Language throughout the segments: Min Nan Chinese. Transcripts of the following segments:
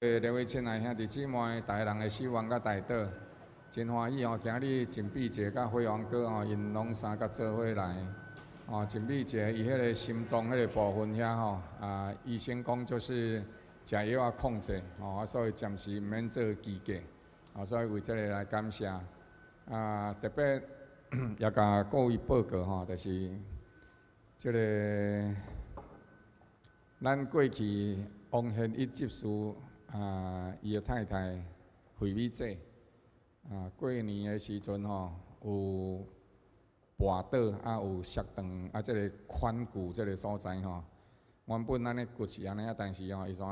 各位親愛兄弟姊妹，逐个人的守望佮代禱，真歡喜哦！今日陳美姐佮輝煌哥哦，𪜶攏三甲做伙來。哦，陳美姐伊彼个心臟彼个部分遐吼，啊，醫生講就是食藥仔控制，哦，啊，所以暫時毋免做機械，哦，所以為這个來感謝。啊，特別也共各位報告吼，就是這个咱過去王憲一執事。啊，伊的太太惠美姐，啊，過年的時陣吼，有跋倒，啊，有摔斷，啊，這个髖骨這个所在吼，原本按呢骨是按呢，啊，但是吼，伊怎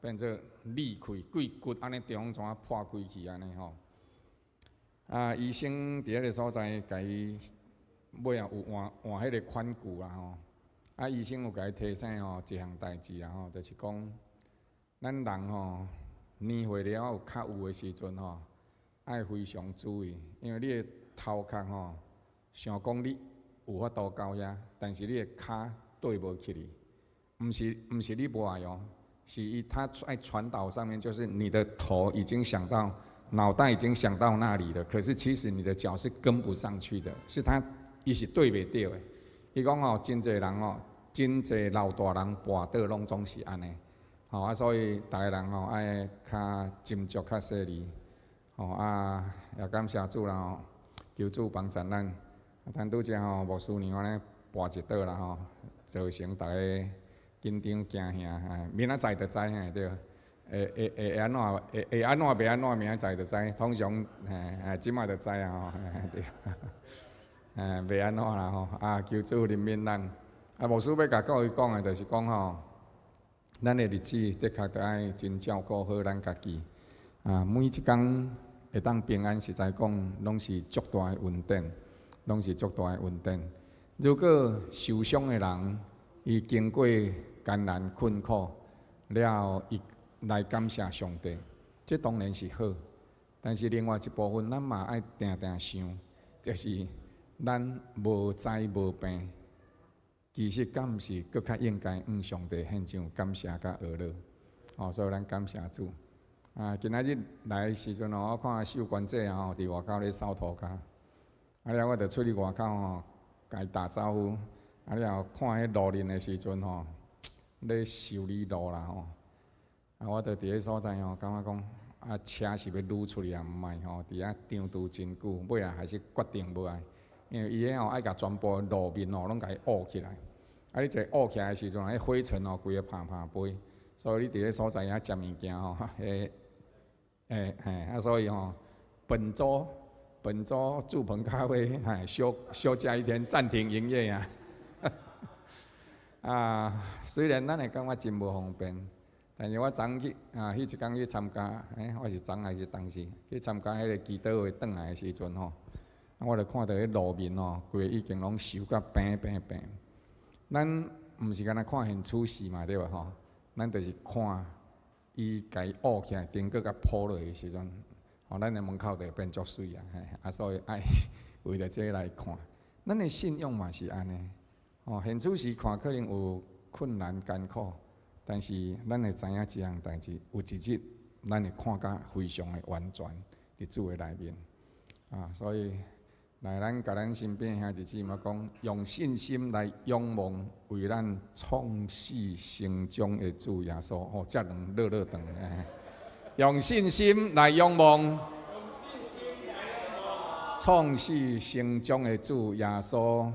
變做裂開，規骨按呢中怎破開去按呢吼。啊，醫生佇彼个所在共伊尾仔有換換彼个髖骨啦吼。啊，醫生有共伊提醒吼一項代誌啦吼，就是講，咱人吼年歲了有較有的時陣吼，愛非常注意，因為你的頭殼吼想講你有法度到遐，但是你的跤對無起去，毋是你無愛哦，是伊他在傳導上面，就是你的頭已經想到，腦袋已經想到那裡了，可是其實你的腳是跟不上去的，是他伊是對袂著的。伊講吼，真濟人吼，真濟老大人跋倒攏總是按呢。吼啊，所以逐个人吼愛較斟酌較細膩，吼啊，也感謝主啦吼，求主幫助咱。啊，咱拄才吼牧師娘按呢跋一倒啦吼，造成逐家緊張驚嚇，明仔載就知嘿對。會會會按怎會會按怎袂按怎，明仔載就知。通常嘿，這擺就知啊吼，對。袂按怎啦吼，啊，求主憐憫咱。啊，牧師欲共各位講的，就是講吼，咱的日子的確著愛真照顧好咱家己。啊，每一工會當平安，實在講，攏是足大的恩典，攏是足大的恩典。如果受傷的人，伊經過艱難困苦了後，伊來感謝上帝，這當然是好。但是另外一部分，咱嘛愛定定想，就是咱無災無病，其實敢毋是閣較應該向上帝獻上感謝佮呵咾？哦，所以咱感謝主。啊，今仔日來的時陣吼，我看秀關姐吼佇外口咧掃塗跤，啊了我就出去外口吼，共伊打招呼。啊了後看彼路面的時陣吼，咧修理路啦吼。啊，我就佇彼所在吼，感覺講啊，車是欲擼出去啊，毋愛吼，佇遐張拄真久，尾仔還是決定無愛，因為伊彼吼愛共全部路面吼攏共伊挖起來。啊，你一个挖起來的時陣，彼灰塵吼規个拍拍飛，所以你佇彼所在遐食物件吼，彼欸嘿，啊所以吼，本週本週祝朋咖啡嘿休休假一天，暫停營業啊。啊，雖然咱會感覺真無方便，但是我昨去啊，彼一工去參加，欸，我是昨還是當時去參加彼个祈禱會轉來的時陣吼，啊，我就看著彼路面吼，規个已經攏修甲平平平。咱毋是干焦看現處事嘛，對無吼？咱就是看伊共伊挖起來，頂閣共鋪落去的時陣，吼，咱的門口就會變足媠啊！嘿，啊，所以愛為著這个來看，咱的信仰嘛是按呢。吼，現處時看可能有困難艱苦，但是咱會知影一項代誌，有一日咱會看甲非常的完全佇主的內面。啊，所以來咱共咱身邊兄弟姊妹講，用信心來仰望為咱創始成終的主耶穌。哦，遮長落落長。用信心來仰望創始成終的主耶穌。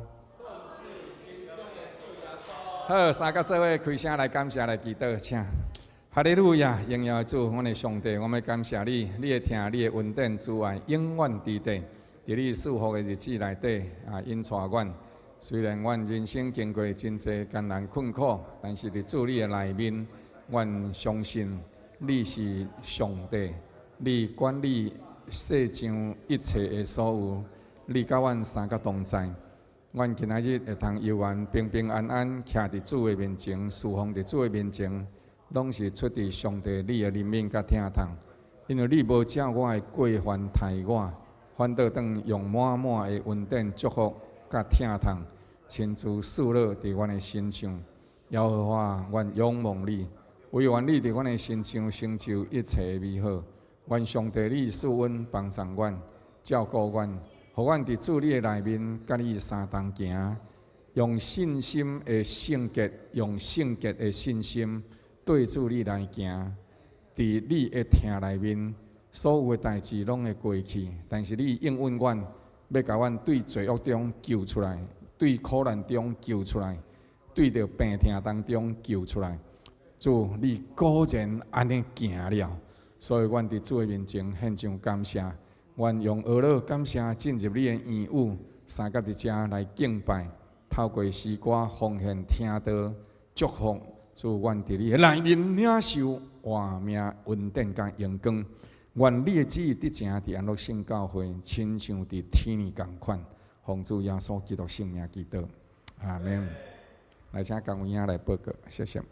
好，三个做伙開聲來感謝來祈禱，請。哈利路亞，榮耀的主，阮的上帝，我們感謝你，你的疼，你的恩典，慈愛永遠佇地，佇你賜福的日子內底啊，引帶阮。雖然阮人生經過真濟艱難困苦，但是佇主你的內面，阮相信你是上帝，你管理世上一切的所有，你佮阮三個同在。阮今仔日會通猶原平平安安徛佇主的面前，侍奉佇主的面前，攏是出佇上帝你的憐憫佮疼痛。因為你無照我的過犯刣我，反倒轉用滿滿的恩典祝福佮疼痛，親自賜落佇阮的身上。耶和華，阮仰望你，惟願你佇阮的身上成就一切的美好。願上帝你賜恩幫助阮，照顧阮，予阮佇主你的內面，佮你相同行，用信心的聖潔，用聖潔的信心對主你來行。佇你的疼內面，所有的代誌攏會過去，但是你應允阮，欲共阮對罪惡中救出來，對苦難中救出來，對著病痛當中救出來。主，你果然按呢行了，所以阮佇主的面前獻上感謝。阮用呵咾感謝進入你的院宇，相佮佇遮來敬拜，透過詩歌奉獻聽道祝福。主，阮佇你的內面領受活命恩典佮榮光。願你的旨意得成佇安樂聖教會，親像佇天暝仝款。奉主耶穌基督聖名祈禱，阿們。來，請江文兄來報告，謝謝。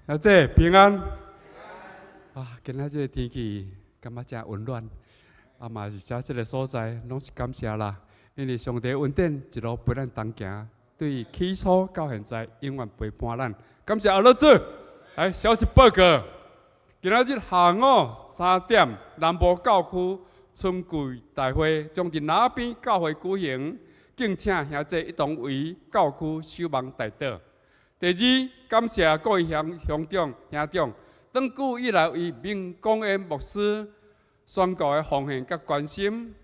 阿姐平安。啊，今仔這个天氣感覺誠溫暖，啊嘛是佇這个所在，攏是感謝啦。因為上帝恩典一路陪咱同行，對起初到現在永遠陪伴咱。感謝阿樂主，來消息報告。今仔日下午3點，南部教區春季大會將佇南邊教會舉行，敬請兄弟一同為教區守望代禱。第二，感謝各位鄉鄉長、兄長，長久以來為明光恩牧師宣告的奉獻佮關心。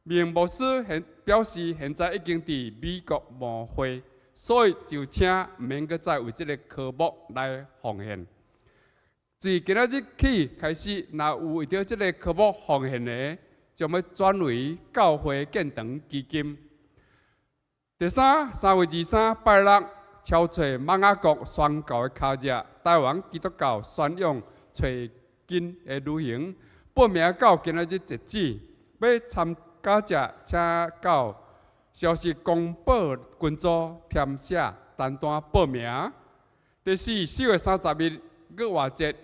明牧師現表示，現在已經佇美國牧會，所以就請毋免閣再為這个科目來奉獻。自今仔日起開始，若有為著這个科目奉獻的，將欲轉為教會建堂基金。第三，3月23拜六，超揣瑪雅國宣教的跤跡，台灣基督教宣揚揣根的旅行，報名到今仔日截止。欲參加者，請到消息公報群組填寫單單報名。第四，4月30日逾越節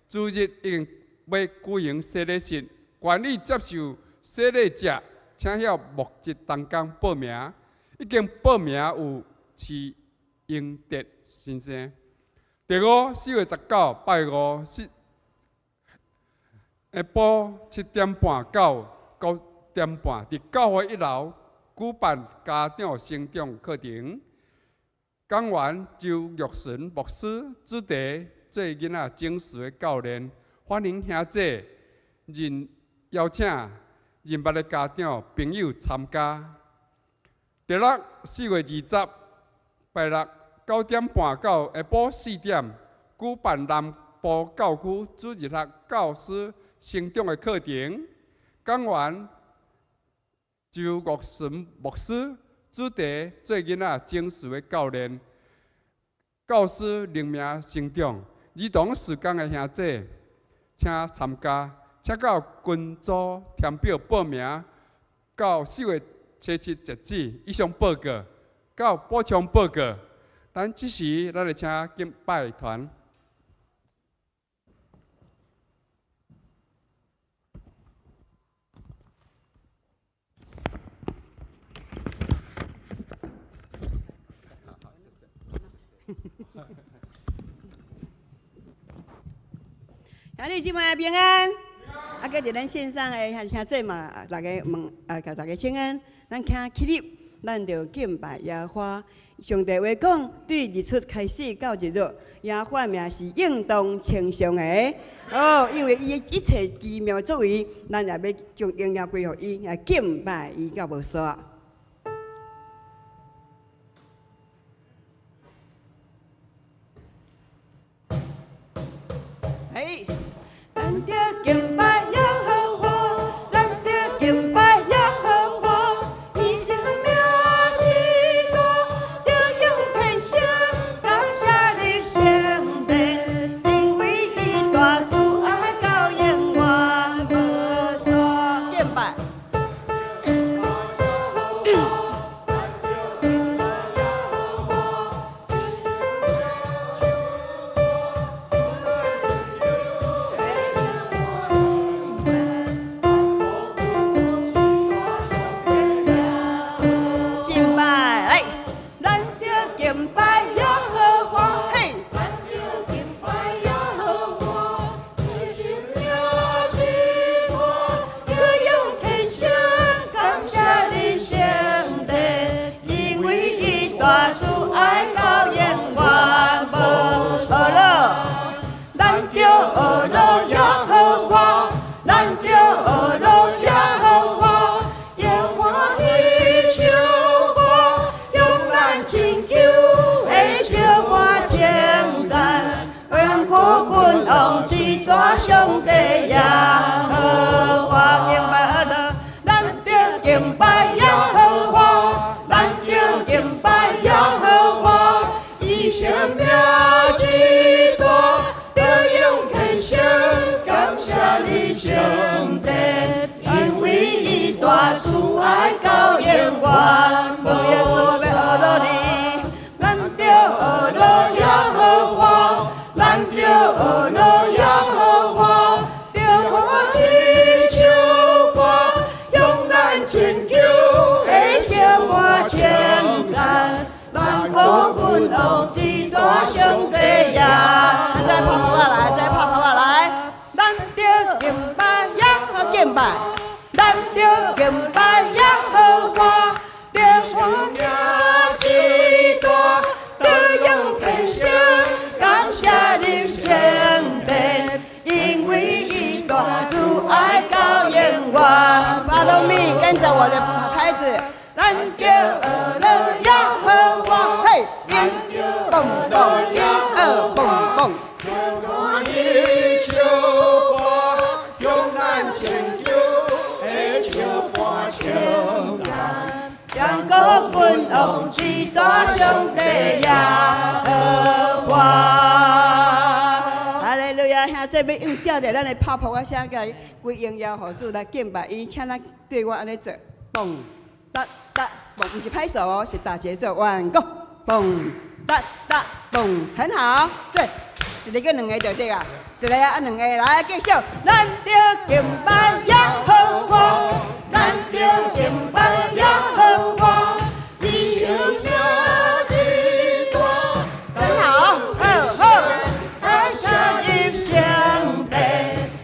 主日已經欲舉行洗禮式，願意接受洗禮者，請向牧職同工報名。已經報名有徐英哲先生。第五，4月19拜五是下晡7點半到9點半，佇教會一樓舉辦家長成長課程。講員周玉純牧師主題做囡仔情緒的教練，歡迎兄弟認邀請認捌的家長朋友參加。第六，4月20拜六9點半到下晡4點，舉辦南部教區主日學教師成長的課程，講員周國純牧師主題做囡仔情緒的教練，教師靈命成長，兒童事工的兄弟，請參加，請到群組填表報名，到4月7日截止。以上報告，到補充報告。咱這時，咱來請敬拜團。兄弟姊妹平安，啊，閣佇咱線上的兄兄姊嘛，大家問啊，共大家請安。咱徛起立，咱就敬拜耶和華。上帝話講，對日出開始到日落，耶和華名是應當稱頌的。哦，因為伊的一切奇妙作為，咱也欲將榮耀歸予伊，來敬拜伊到無煞。嘿，咱著敬拜耶和華，咱著敬拜耶和華，伊聖名至大，著用天聲感謝你聖殿，因為伊大慈愛到永遠無煞。敬拜。拜，咱著敬拜耶和華，著聖名至大，著用天聲感謝入聖殿，因為伊大慈愛到永遠。Follow me，跟着我的拍子，咱著學樂耶和華，嘿，一，蹦蹦，一二蹦蹦。歡喜唱歌，向咱拯救的唱歌稱讚。萬國君王至大上帝耶和華。哈利路亞！兄姊妹用照著咱的拍噗仔聲，共歸榮耀予主來敬拜伊，請咱對我按呢做，蹦噠噠蹦，毋是拍手哦，是打節奏，one go，蹦噠噠蹦，很好，對，一个閣兩个就對啊，一個啊兩個來繼續，咱著敬拜耶和華，咱著敬拜耶和華，伊聖名至大，很好，好好。感謝入聖殿，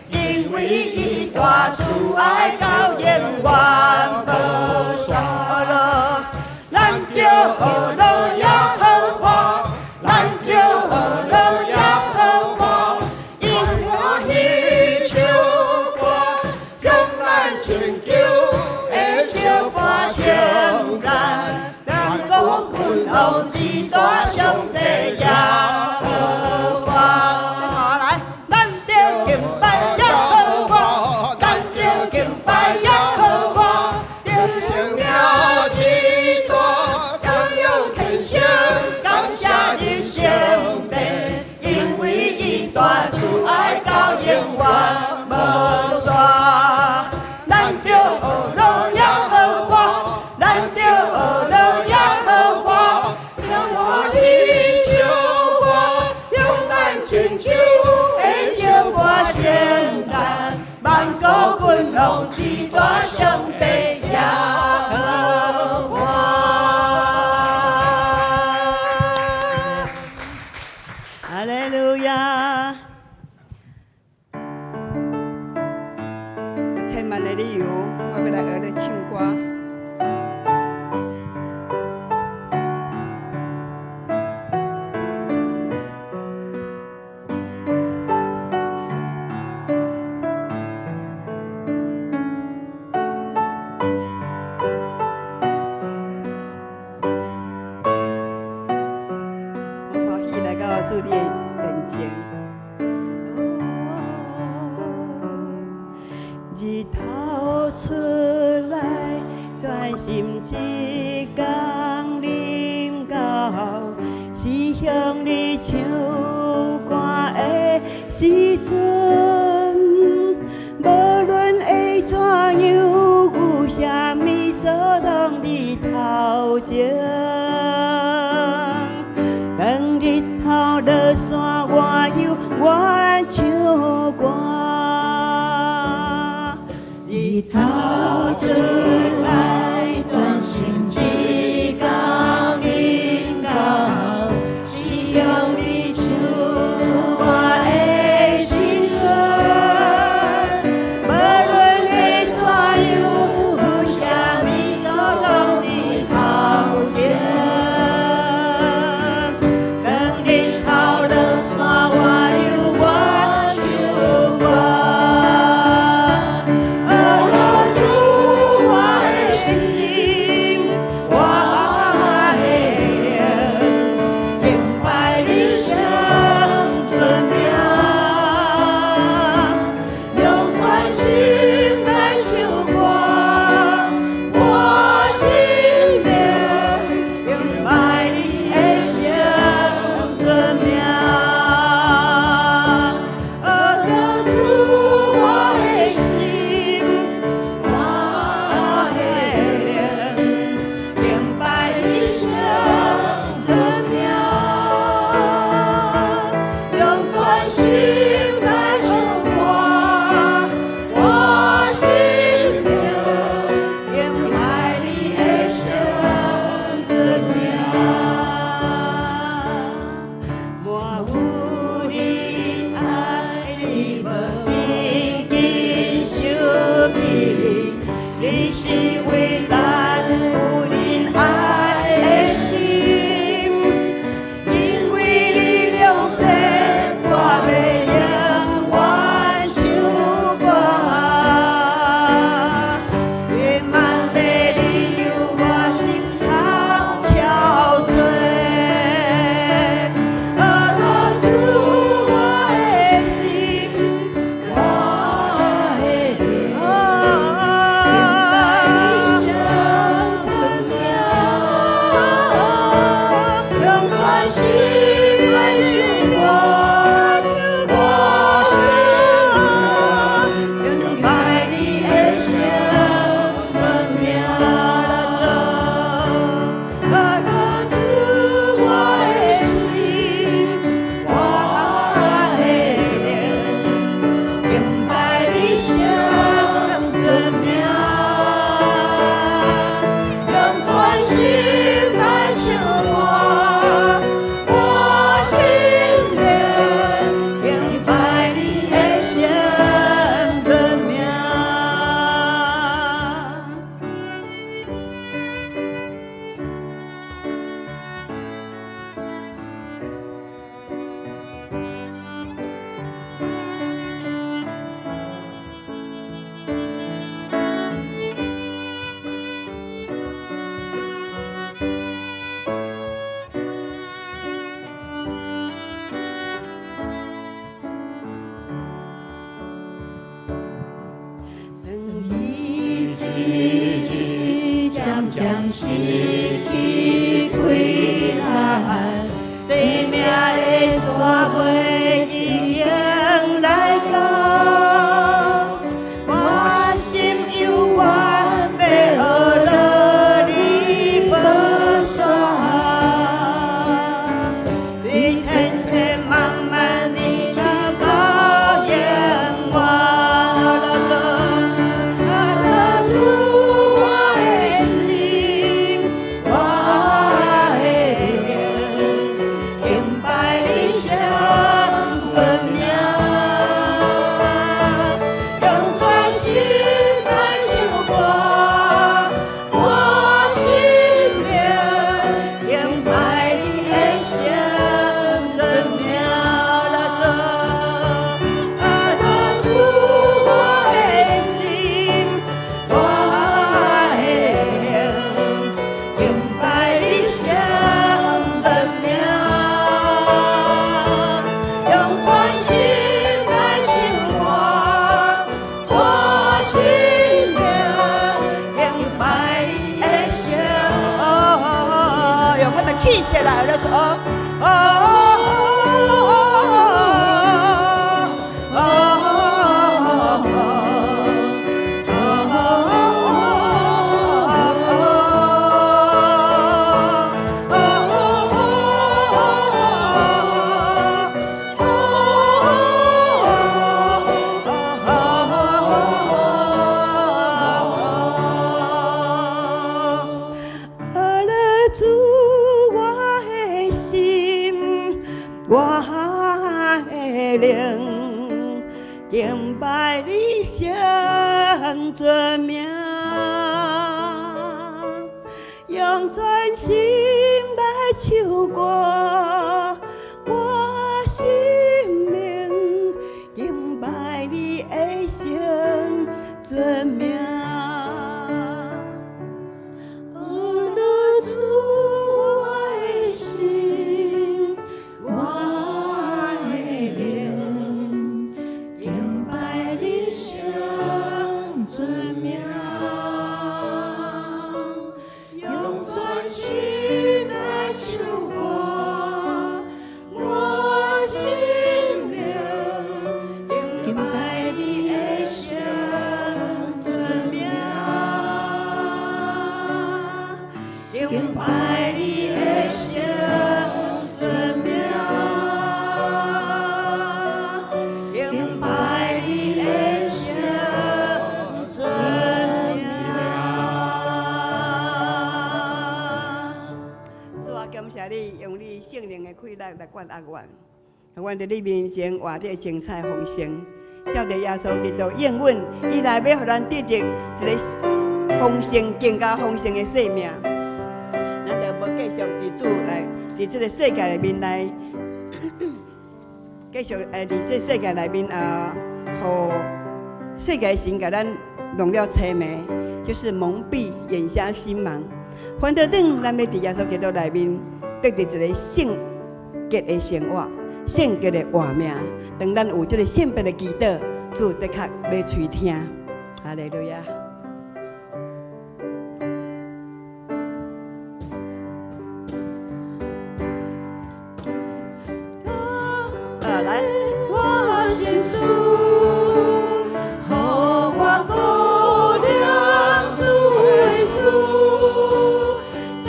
因為伊大慈愛到永遠無煞落。咱著學樂耶和華，咱著學樂耶和華，伊歡喜唱歌，向咱拯救的唱歌稱讚。萬國君王至大上帝耶和華。好來，咱著敬拜耶和華，咱著敬拜耶和華，聖名至大，感用天聲感謝入聖殿，因為伊大慈愛到永遠無煞。咱著學樂耶和華，咱著學樂耶和華，歡喜唱歌，向咱拯救的唱歌稱讚，萬國君王至大上帝耶和華。哈利路亞！有千萬的理由，我欲來學你唱歌。我歡喜來到主你的殿前。日頭出來，專心一工臨到，是向你唱歌的時陣。無論會怎樣，有啥物阻擋你頭前？當日頭落山，我猶願唱歌。日頭出來，專心一工臨到，是向你唱歌的時陣。無論會怎樣，有啥物阻擋你頭前？當日頭落山，我猶願唱歌。主，我的你是偉大有仁愛的神，因為你良善，我欲永遠唱歌。千萬个理由，我心頭憔悴。阿羅主我的心，我的靈，敬拜你聖尊名，用全心來唱歌，我生命，敬拜你的聖尊名來做。阿羅主我的心，我的靈，敬拜你聖尊名，用全心來唱歌，我生命，敬拜你的聖尊名。當彼一日漸漸失去氣力，生命的煞尾已經來到，我心猶原欲學你寶山，你千千萬萬的禱告永遠來做。阿羅主我的心，我的靈，敬拜你聖尊名，用全心來唱歌，我生命，敬拜你的聖尊名來做。阿羅主我的心，我的靈，敬拜你聖尊名，用全心來唱歌，我生命，敬拜你的聖，哦，用阮的氣息來來做，哦。哦阿羅主我的心，我的靈，敬拜你聖尊名，用全心來唱歌，我生命，敬拜你的聖尊名。阿羅主我的心，我的靈，敬拜你聖尊名，用全心來唱歌，我生命，敬拜你的聖尊名，敬拜你的聖尊名，敬拜你的聖尊名。主啊，感謝你用你聖靈的氣力來灌壓阮，予阮佇你面前活得精彩豐盛。照著耶穌基督應允，伊來欲予咱得著一个豐盛、更加豐盛的生命。咱就無繼續佇主內，佇這个世界內面來，繼續佇這世界內面啊，予世界神共咱弄了痴迷，就是蒙蔽眼瞎心盲。反倒轉，咱欲佇耶穌基督內面得著一个聖潔的生活，聖潔的活命。當咱有這个聖別的祈禱，主的確欲垂聽。哈利路亞。啊，來，我心事，予我顧念主的事，得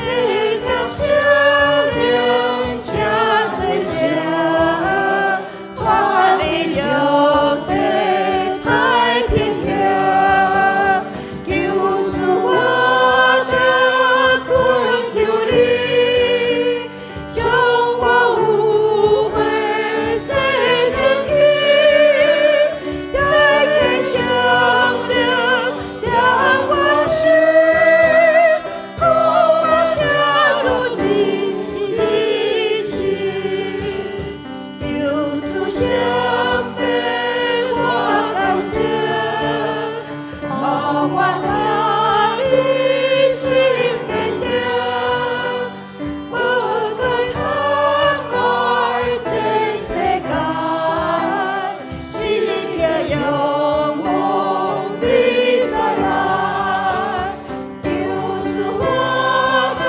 著聖靈這濟聲，脫離肉體歹品行，求主我得懇求你，將我污穢洗淨去，再見聖靈點我心，予我聽主你的旨，求主聖別我乾淨，予我聽你心堅定，無再貪愛這世界，死刻仰望你再來。求主我得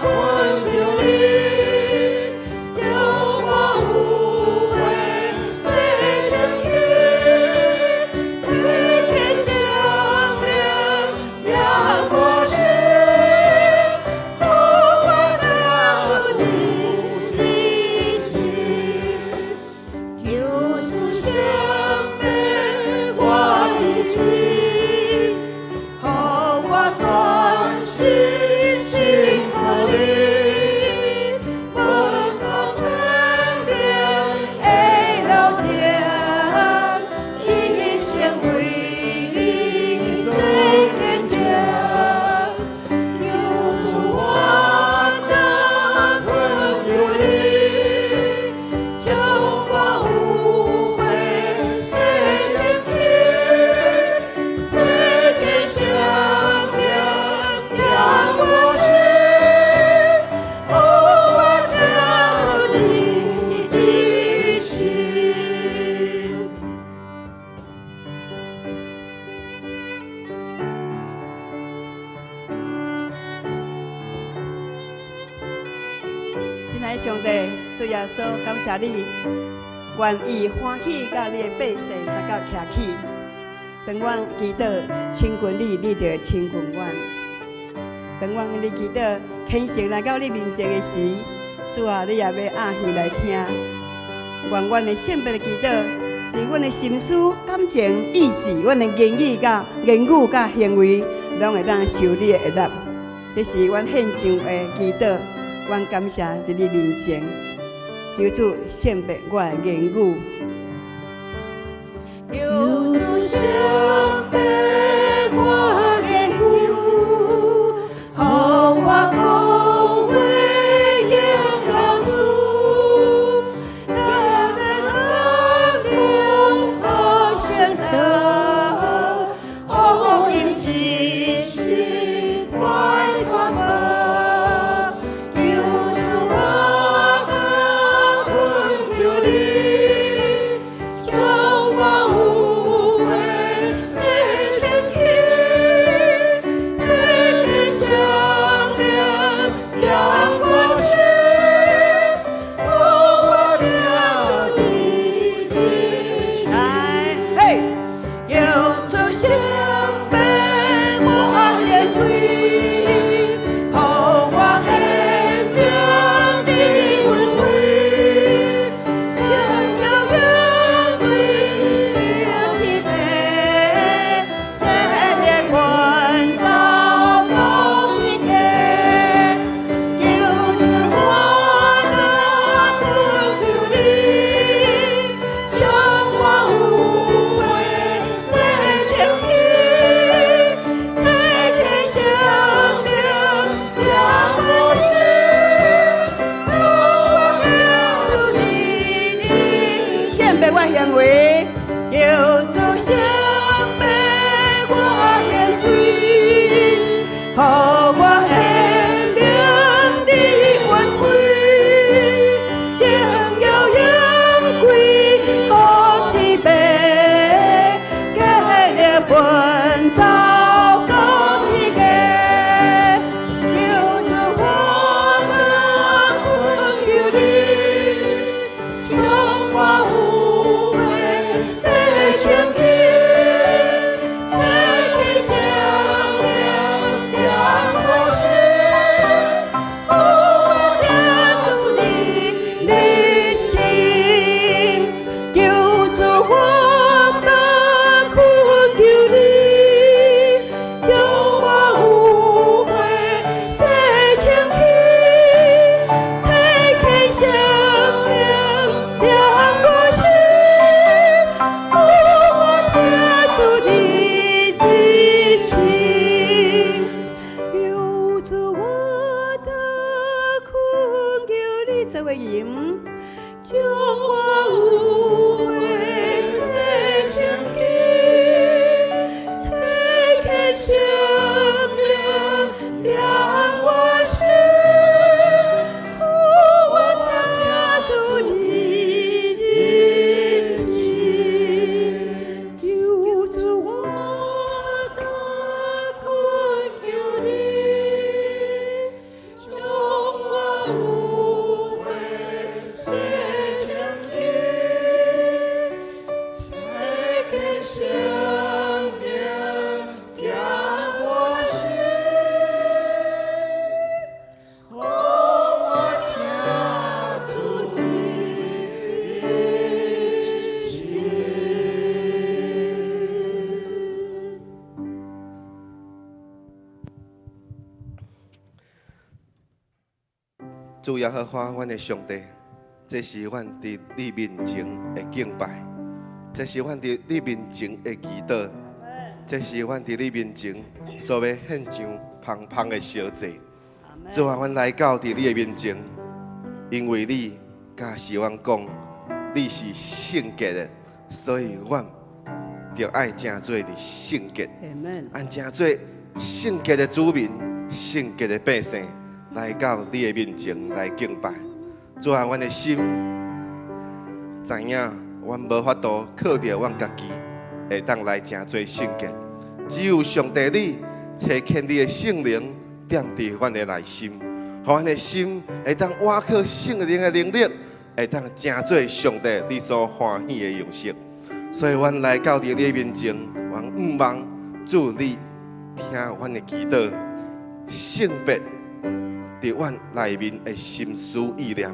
懇求你，將我污穢洗淨去，再見聖靈點我心，予我聽主你的旨，求主聖別我醫治，予我專心信靠你，穩坐天邊的樂天，一生為你做見證。求主我得懇求你，將我污穢洗淨去，再見聖靈點我心，予我聽主你的旨。親愛的上帝，主耶穌，感謝你，願意歡喜佮你的百姓相佮徛起。當阮祈禱親近你，你就會親近阮。當阮你祈禱虔誠來到你面前的時，主啊，你也欲掩耳來聽。願阮的聖別的祈禱，佇阮的心思、感情、意志、阮的言語佮行為，攏會當受你的悅納。這是阮獻上的祈禱，阮感謝佇你面前，求主聖別我的言語。求主聖別我言語，予我講話榮耀主，得得恩典好聖德，福音真實快傳播。求主我得懇求你，將我污穢洗主耶和華，阮的上帝，這是阮佇你面前的敬拜，這是阮佇你面前的祈禱，這是阮佇你面前所欲獻上芳芳的燒祭。主啊，阮來到佇你的面前，因為你教示阮講，你是聖潔的，所以阮著愛成做佇聖潔，按成做聖潔的子民、聖潔的百姓，來到你的面前來敬拜。主啊，阮的心知影，阮無法度靠著阮家己會當來成做聖潔，只有上帝你差遣你的聖靈踮佇阮的內心，予阮的心會當倚靠聖靈的能力，會當成做上帝你所歡喜的樣式。所以，阮來到佇你的面前，阮向望主你聽阮的祈禱，聖別佇阮內面的心思意念，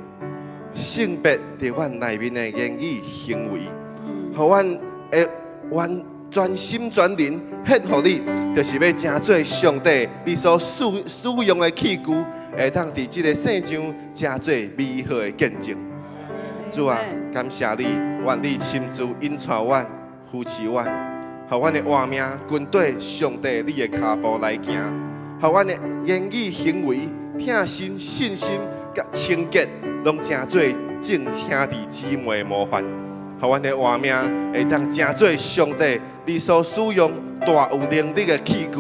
聖別佇阮內面的言語行為，予阮會阮全心全靈獻予你，就是欲成做上帝你所使用的器具，會當佇這个世上成做美好的見證。主啊，感謝你，願你親自引帶阮、扶持阮，予阮的活命跟綴上帝你的跤步來行，予阮的言語行為、疼心、信心佮清潔，攏成做眾兄弟姊妹的模範，予阮的活命會當成做上帝你所使用大有能力的器具，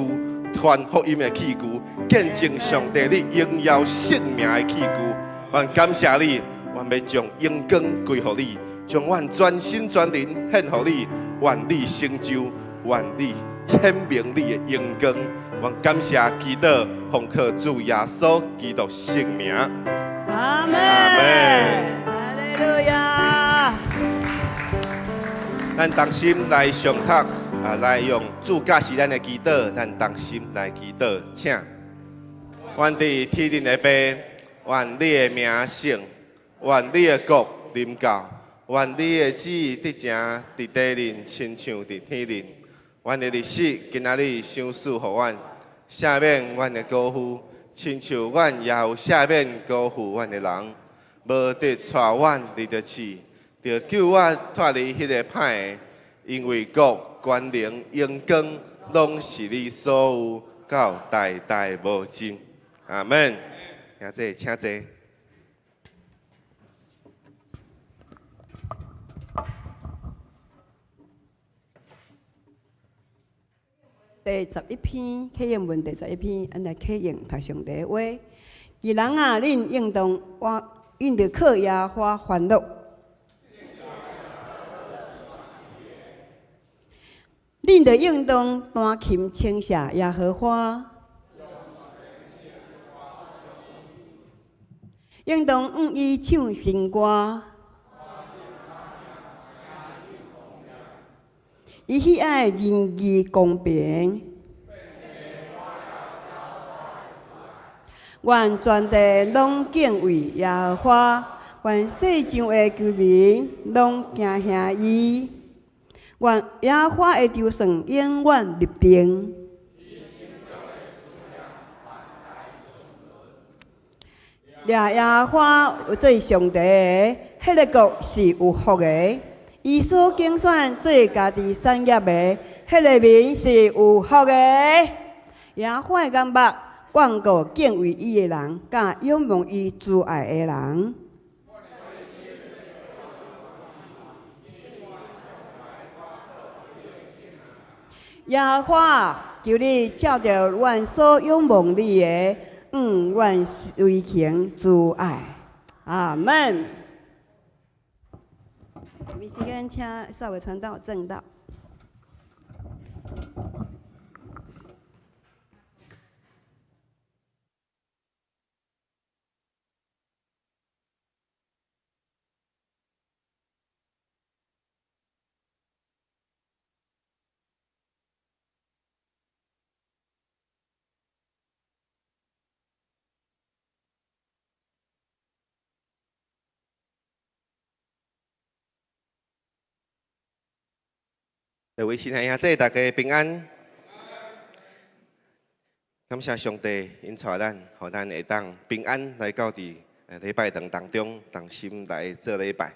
傳福音的器具，見證上帝你榮耀聖名的器具。阮感謝你，阮欲將榮光歸予你，將阮全心全靈獻予你，願你成就，願你顯明你的榮光。阮感謝祈禱，奉靠主耶穌基督聖名。阿門。哈利路亞。咱同心來誦讀啊，來用主教示咱的祈禱，咱同心來祈禱，請。阮佇天頂的父，願你的名聖，願你的國臨到，願你的旨意得成佇地面，親像佇天頂。阮的日食今仔日賞賜予阮，赦免阮的過負，親像阮也有赦免過負阮的人。無得帶阮入著試，著救阮脫離彼个歹的，因為國、權能、榮光，攏是你所有，到代代無盡。阿門。兄弟，請坐。第11篇，啟應文第11篇，咱來啟應讀上帝的話。義人啊，恁應當我，應著靠耶和華歡樂。恁著應當彈琴稱謝耶和華，應當向伊唱新歌。伊喜愛仁義公平，願全地攏敬畏耶和華，願世上的居民攏驚嚇伊。願耶和華的籌算永遠立定。掠耶和華做上帝的，彼个國是有福的。伊所揀選做家己產業的，彼个民是有福的。耶和華的眼目眷顧敬畏伊的人，佮仰望伊慈愛的人。耶和華，求你照著阮所仰望你的，向阮施行慈愛。阿門。我時間請稍微傳道證道。各位親愛兄弟，大家平安。感謝上帝，𪜶帶咱，予咱會當平安來到佇禮拜堂當中同心來做禮拜。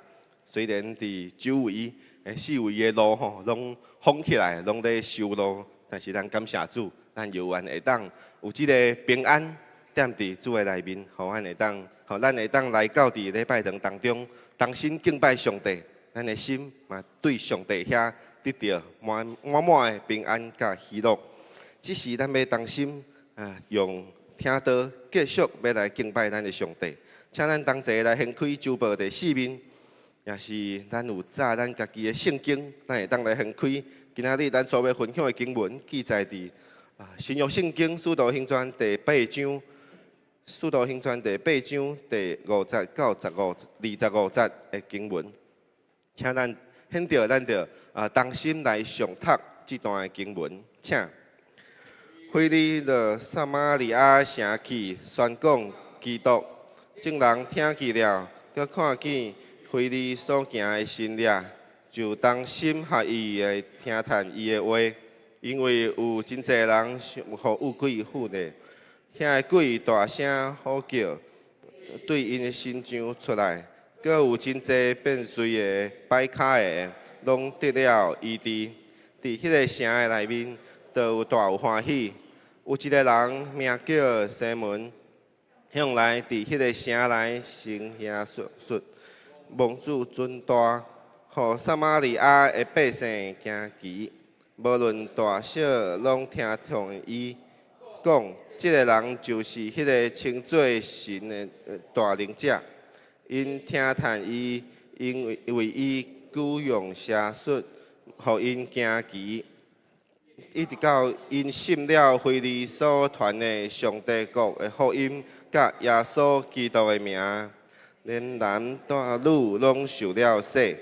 雖然佇周圍的四圍的路吼，攏封起來，攏咧修路，但是咱感謝主，咱猶原會當有這个平安踮佇主的內面，予咱會當，予咱會當來到佇禮拜堂當中，同心敬拜上帝，咱的心嘛對上帝遐得著滿滿滿的平安佮喜樂。這時咱欲同心啊，用聽道繼續欲來敬拜咱的上帝，請咱同齊來掀開周報第四面，也是咱有紮咱家己的聖經，咱會當來掀開。今仔日咱所欲分享的經文記載佇啊新約聖經使徒行傳第八章，使徒行傳第八章第5節到25節的經文，請咱現在咱就啊同心來誦讀這段的經文，請。腓利到撒瑪利亞城去宣講基督，眾人聽見了，閣看見腓利所行的神蹟，就同心合意的聽趁伊的話。因為有真濟人予惡鬼附咧，遐个鬼大聲呼叫，對𪜶的身上出來，閣有真濟變綏的、跛跤的，攏得了醫治。佇彼个城的內面，就有大有歡喜。有一个人名叫西門，向來佇彼个城內行邪術，妄自尊大，予撒瑪利亞的百姓驚奇。無論大小，攏聽從伊講，這个人就是彼个稱做神的大能者。𪜶聽趁伊，因為為伊舉用邪術，予𪜶驚奇。一直到𪜶信了腓利所傳的上帝國的福音，佮耶穌基督的名，連男帶女攏受了洗。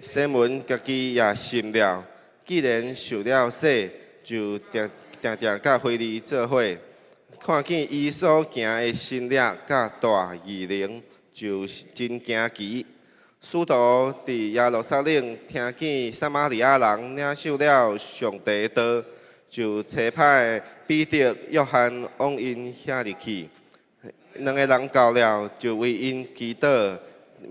西門家己也信了，既然受了洗，就定定佮腓利做伙，看見伊所行的神蹟佮大異能，就真驚奇。使徒佇耶路撒冷聽見撒瑪利亞人領受了上帝的道，就差派彼得、約翰往𪜶遐入去。兩个人到了，就為𪜶祈禱，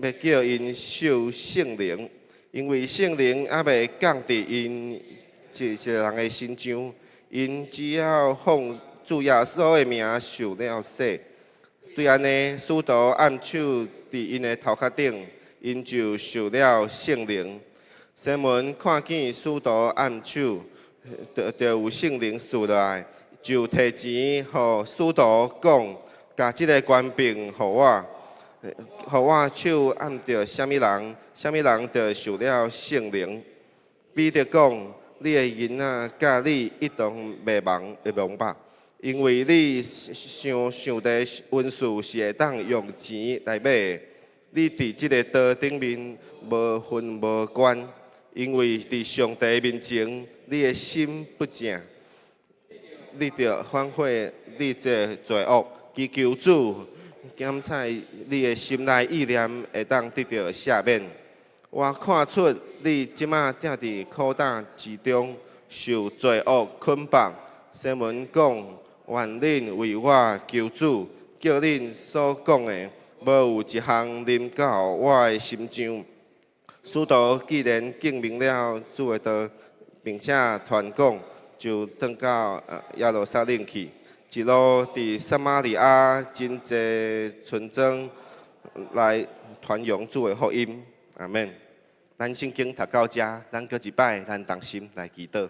欲叫𪜶受聖靈，因為聖靈猶未降佇𪜶一一个人的身上，𪜶只要奉主耶穌的名受了洗。對按呢，使徒按手佇𪜶的頭殼頂，𪜶就受了聖靈。西門看見使徒按手，就有聖靈賜落來，就提錢予使徒講：共這个權柄予我，予我手按著啥物人，啥物人就受了聖靈。彼得講：你的囡仔佮你一同滅亡滅亡吧，因為你想上帝恩賜是會當用錢來買的。你佇這个道頂面無分無懸，因為佇上帝面前，你的心不正，你著反悔你這罪惡，祈求主檢採你的心內意念，會當得著赦免。我看出你這馬正佇苦膽之中，受罪惡捆綁。西門講：願恁為我求主，叫恁所講的，無有一項臨到我的身上。使徒既然證明了主的道，並且傳講，就轉到耶路撒冷去。一路佇撒瑪利亞真濟村莊來傳揚主的福音。阿門。咱聖經讀到遮，咱閣一擺，咱同心來祈禱。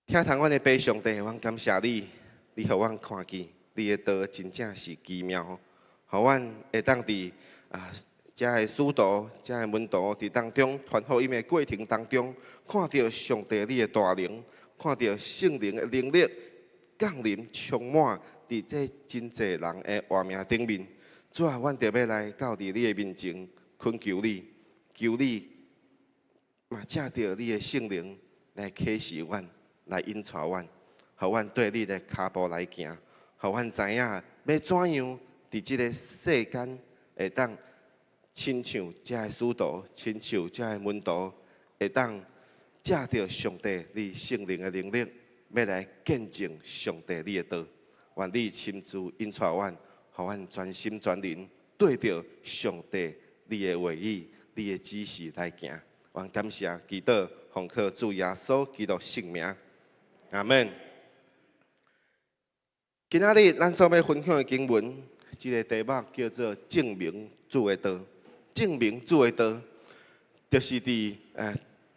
疼痛阮的父上帝，阮感謝你，你予阮看見你的道真正是奇妙，予阮會當佇啊遮的使徒、遮的門徒佇當中傳福音的過程當中，看著上帝你的大能，看著聖靈的能力降臨充滿佇這真濟人的活命頂面。主啊，阮著欲來到佇你的面前，懇求你，求你嘛藉著你的聖靈來啟示阮，來引帶阮，予阮綴你的跤步來行，予阮知影欲怎樣佇這个世間會當親像遮的使徒，親像遮的門徒，會當藉著上帝你聖靈的能力，欲來見證上帝你的道。願你親自引帶阮，予阮全心全靈對著上帝你的話語、你的指示來行。阮感謝祈禱，奉靠主耶穌基督聖名，阿門。今仔日咱所欲分享的經文，這個題目叫做證明主的道。證明主的道，就是佇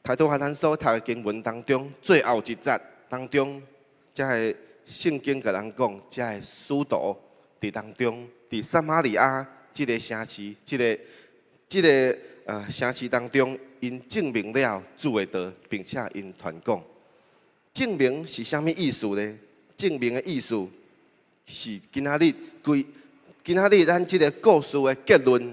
頭拄仔咱所讀的經文當中，最後一節當中，這个聖經共咱講，這个使徒佇當中，佇撒瑪利亞這个城市，這个城市當中，𪜶證明了主的道，並且𪜶傳講。證明是啥物意思呢？證明的意思是今仔日規今仔日咱這个故事的結論，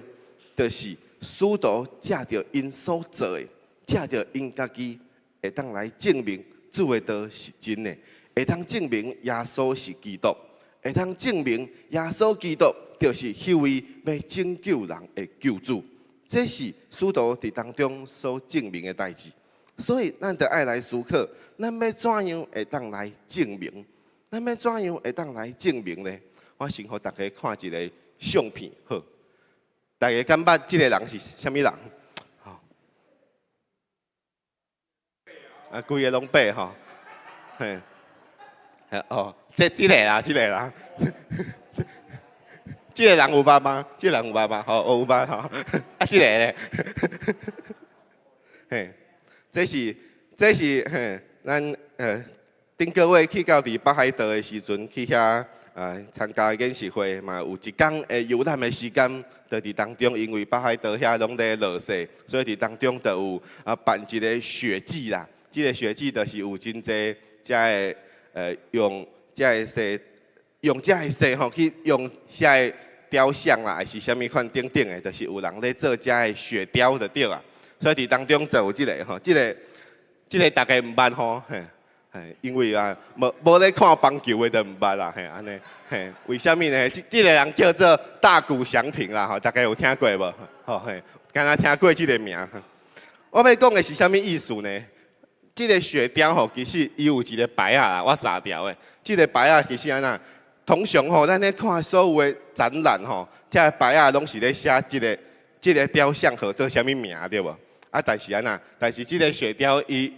就是使徒藉著𪜶所做的，藉著𪜶家己會當來證明主的道是真的，會當證明耶穌是基督，會當證明耶穌基督就是彼位欲拯救人的救主。這是使徒佇當中所證明的代誌，所以咱著愛來思考，咱欲怎樣會當來證明？咱欲怎樣會當來證明呢？我先予大家看一个相片，好，大家敢捌這个人是啥物人？吼，啊，規个攏白吼，嘿，哦，這個啦，這个啦。這个人有捌嗎？這个人有捌嗎？吼，有捌吼。啊，這个咧，嘿，這是嘿，咱頂個月去到佇北海道的時陣，去遐參加研習會嘛，有一工的遊覽的時間，就佇當中，因為北海道遐攏咧落雪，所以佇當中就有辦一个雪祭啦。這个雪祭就是有真濟遮个用遮个雪，用遮个雪吼去用遐个雕像啦，還是啥物款等等的，就是有人咧做遮个雪雕就對啊。所以佇當中就有這个吼，這個大家毋捌吼，嘿，嘿，因為啊，無咧看棒球的就毋捌啦，嘿，按呢，嘿，為啥物呢？這個人叫做大谷翔平啦，吼，大家有聽過無？吼嘿，敢若聽過這个名。我欲講的是啥物意思呢？這个雪雕吼，其實伊有一个牌仔啦，我查著的。這个牌仔其實按怎？通常吼，咱咧看所有的展覽吼，這个牌仔攏是咧寫這個雕像號做啥物名對無？啊，但是按怎？但是這个雪雕伊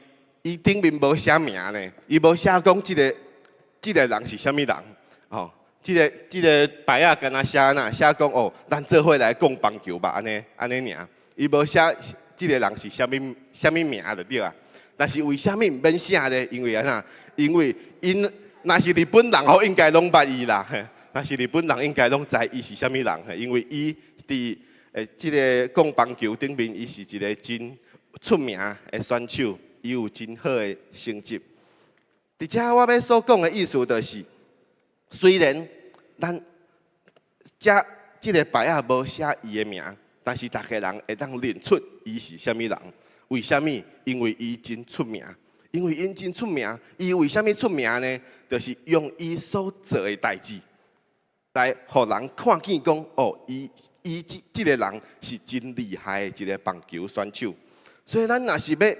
頂面無寫名呢，伊無寫講這個人是啥物人，吼，這個牌仔敢若寫按怎？寫講哦，咱做伙來講棒球吧，按呢按呢爾。伊無寫這个人是啥物名就對啊。但是為啥物毋免寫呢？因為按怎？因為𪜶若是日本人吼，應該攏捌伊啦。若是日本人，應該攏知伊是啥物人。因為伊佇這个講棒球頂面，伊是一个真出名的選手，伊有真好的成績。佇遮我欲所講的意思就是，雖然咱遮這个牌仔無寫伊的名，但是逐家人會當認出伊是啥物人。為啥物？因為伊真出名。因為𪜶真出名，伊為啥物出名呢？就是用伊所做的代誌，來予人看見講，哦，伊這個人是真厲害的一个棒球選手。所以咱若是欲，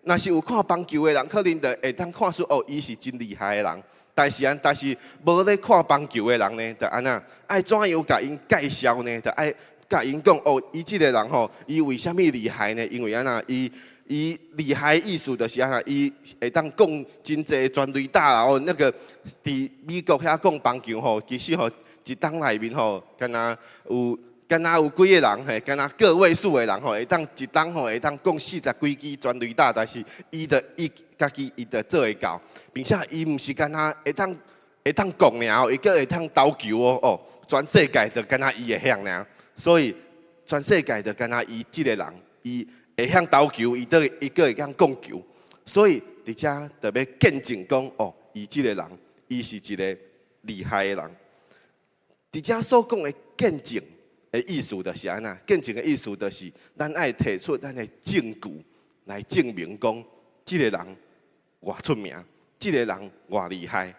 若是有看棒球的人，可能就會當看出，哦，伊是真厲害的人。但是無咧看棒球的人呢，就按怎？愛怎樣共𪜶介紹呢？就愛共𪜶講，哦，伊這个人吼，伊為啥物厲害呢？因為按怎？伊厲害意思就是按怎？伊會當講真濟全壘打啦，哦，那个佇美國遐講棒球吼，其實吼一冬內面吼，敢若有幾个人嘿，敢若個位數的人吼，會當一冬吼會當講四十幾支全壘打，但是伊就伊家己伊就做會到，並且伊毋是干焦會當講爾哦，伊閣會當投球哦，哦，全世界就干焦伊會曉爾，所以全世界就干焦伊這个人，伊會曉投球，伊都伊閣會曉講球，所以佇遮就欲見證講哦，伊這个人，伊是一个厲害的人。佇遮所講的見證的意思就是按怎？見證的意思就是咱愛提出咱的證據來證明講，這個人偌出名，這个人偌厲害。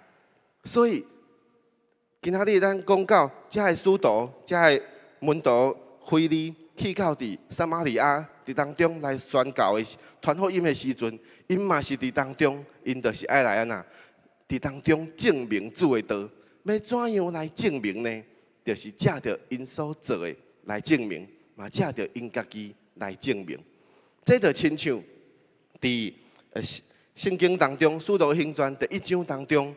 所以今仔日咱講到遮个使徒、遮个門徒腓利去到佇撒瑪利亞佇當中來宣教的傳福音的時陣，𪜶嘛是佇當中，𪜶就是愛來按怎？佇當中證明主的道。欲怎樣來證明呢？就是藉著𪜶所做的來證明，嘛藉著𪜶家己來證明。這就親像佇聖經當中，使徒行傳第一章當中，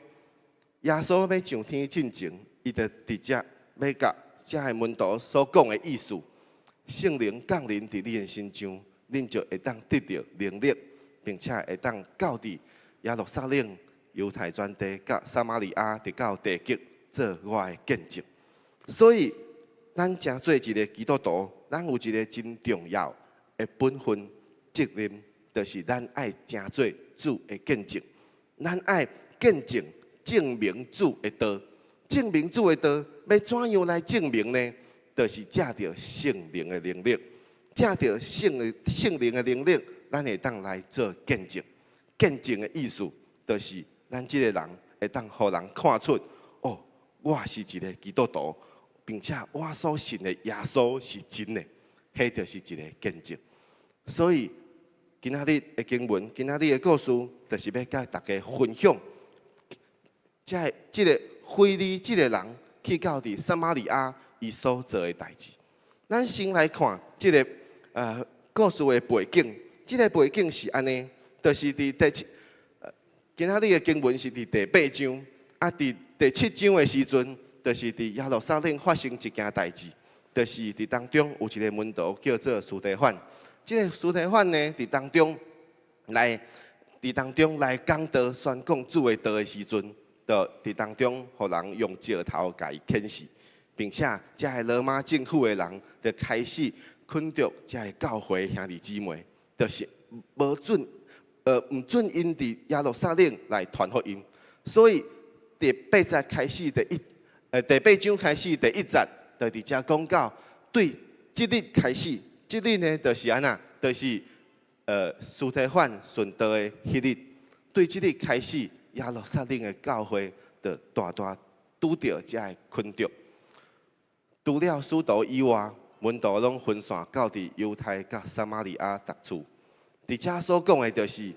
耶穌欲上天進前，伊就直接欲共遮个門徒所講的意思，聖靈降臨佇你的身上，恁就會當得著能力，並且會當到佇耶路撒冷、猶太全地、佮撒瑪利亞，直到地極，做我的見證。所以，咱成做一个基督徒，咱有一个真重要的本分責任，就是咱愛成做主的見證。咱愛見證證明主的道，證明主的道，欲怎樣來證明呢？就是藉著聖靈的能力，藉著聖靈的能力，咱會當來做見證。見證的意思，就是咱這个人會當予人看出，哦，我是一个基督徒，並且我所信的耶穌是真的，彼就是一个見證。所以今仔日的經文，今仔日的故事，就是欲共大家分享，這個腓利這个人去到佇撒瑪利亞，伊所做的代誌。咱先來看這个故事的背景，這个背景是按呢，就是佇第七，今仔日的經文是佇第八章，啊，佇第七章的時陣，就是佇耶路撒冷發生一件代誌，就是佇當中有一个門徒叫做司提反。這个司提反呢，佇當中來講道宣講主的道的時陣，就佇當中予人用石頭共伊牽死，並且遮个羅馬政府的人就開始捆著遮个教會兄弟姊妹，就是無准，毋准𪜶佇耶路撒冷來傳福音。所以第八節開始第一，第八章開始第一節，就佇遮講到，對這日開始，這日呢，就是按怎，就是司提反殉道的彼日，對這日開始，耶路撒冷的教會就大大拄著遮个困著。除了使徒以外，門徒攏分散到佇猶太佮撒瑪利亞逐處。佇遮所講的，就是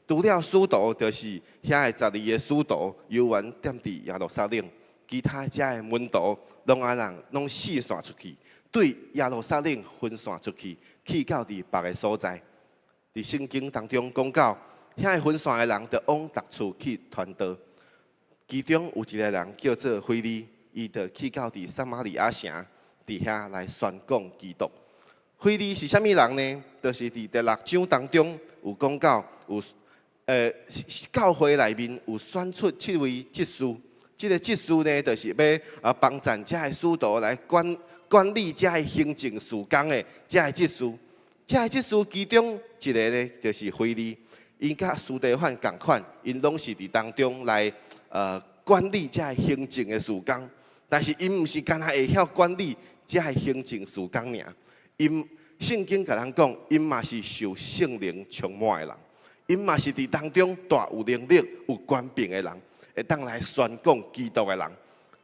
除了使徒，就是遐个十二个使徒猶原踮佇耶路撒冷，其他遮个門徒攏按怎攏四散出去，對耶路撒冷分散出去，去到佇別个所在。佇聖經當中講到，遐个分散的人，就往逐處去傳道。其中有一个人叫做腓利，伊就去到佇撒瑪利亞城，佇遐來宣講基督。腓利是啥物人呢？就是佇第六章當中有講到，有教會內面有選出七位執事。這个執事呢，就是欲幫贊遮个使徒來管理遮个行政事工的遮个執事。遮个執事其中一个呢，就是腓利，𪜶佮司提反仝款，𪜶攏是佇當中來管理遮个行政的事工。但是𪜶毋是干焦會曉管理遮个行政事工爾，𪜶聖經共咱講，𪜶嘛是受聖靈充滿的人，𪜶嘛是佇當中大有能力、有權柄的人，會當來宣講基督的人。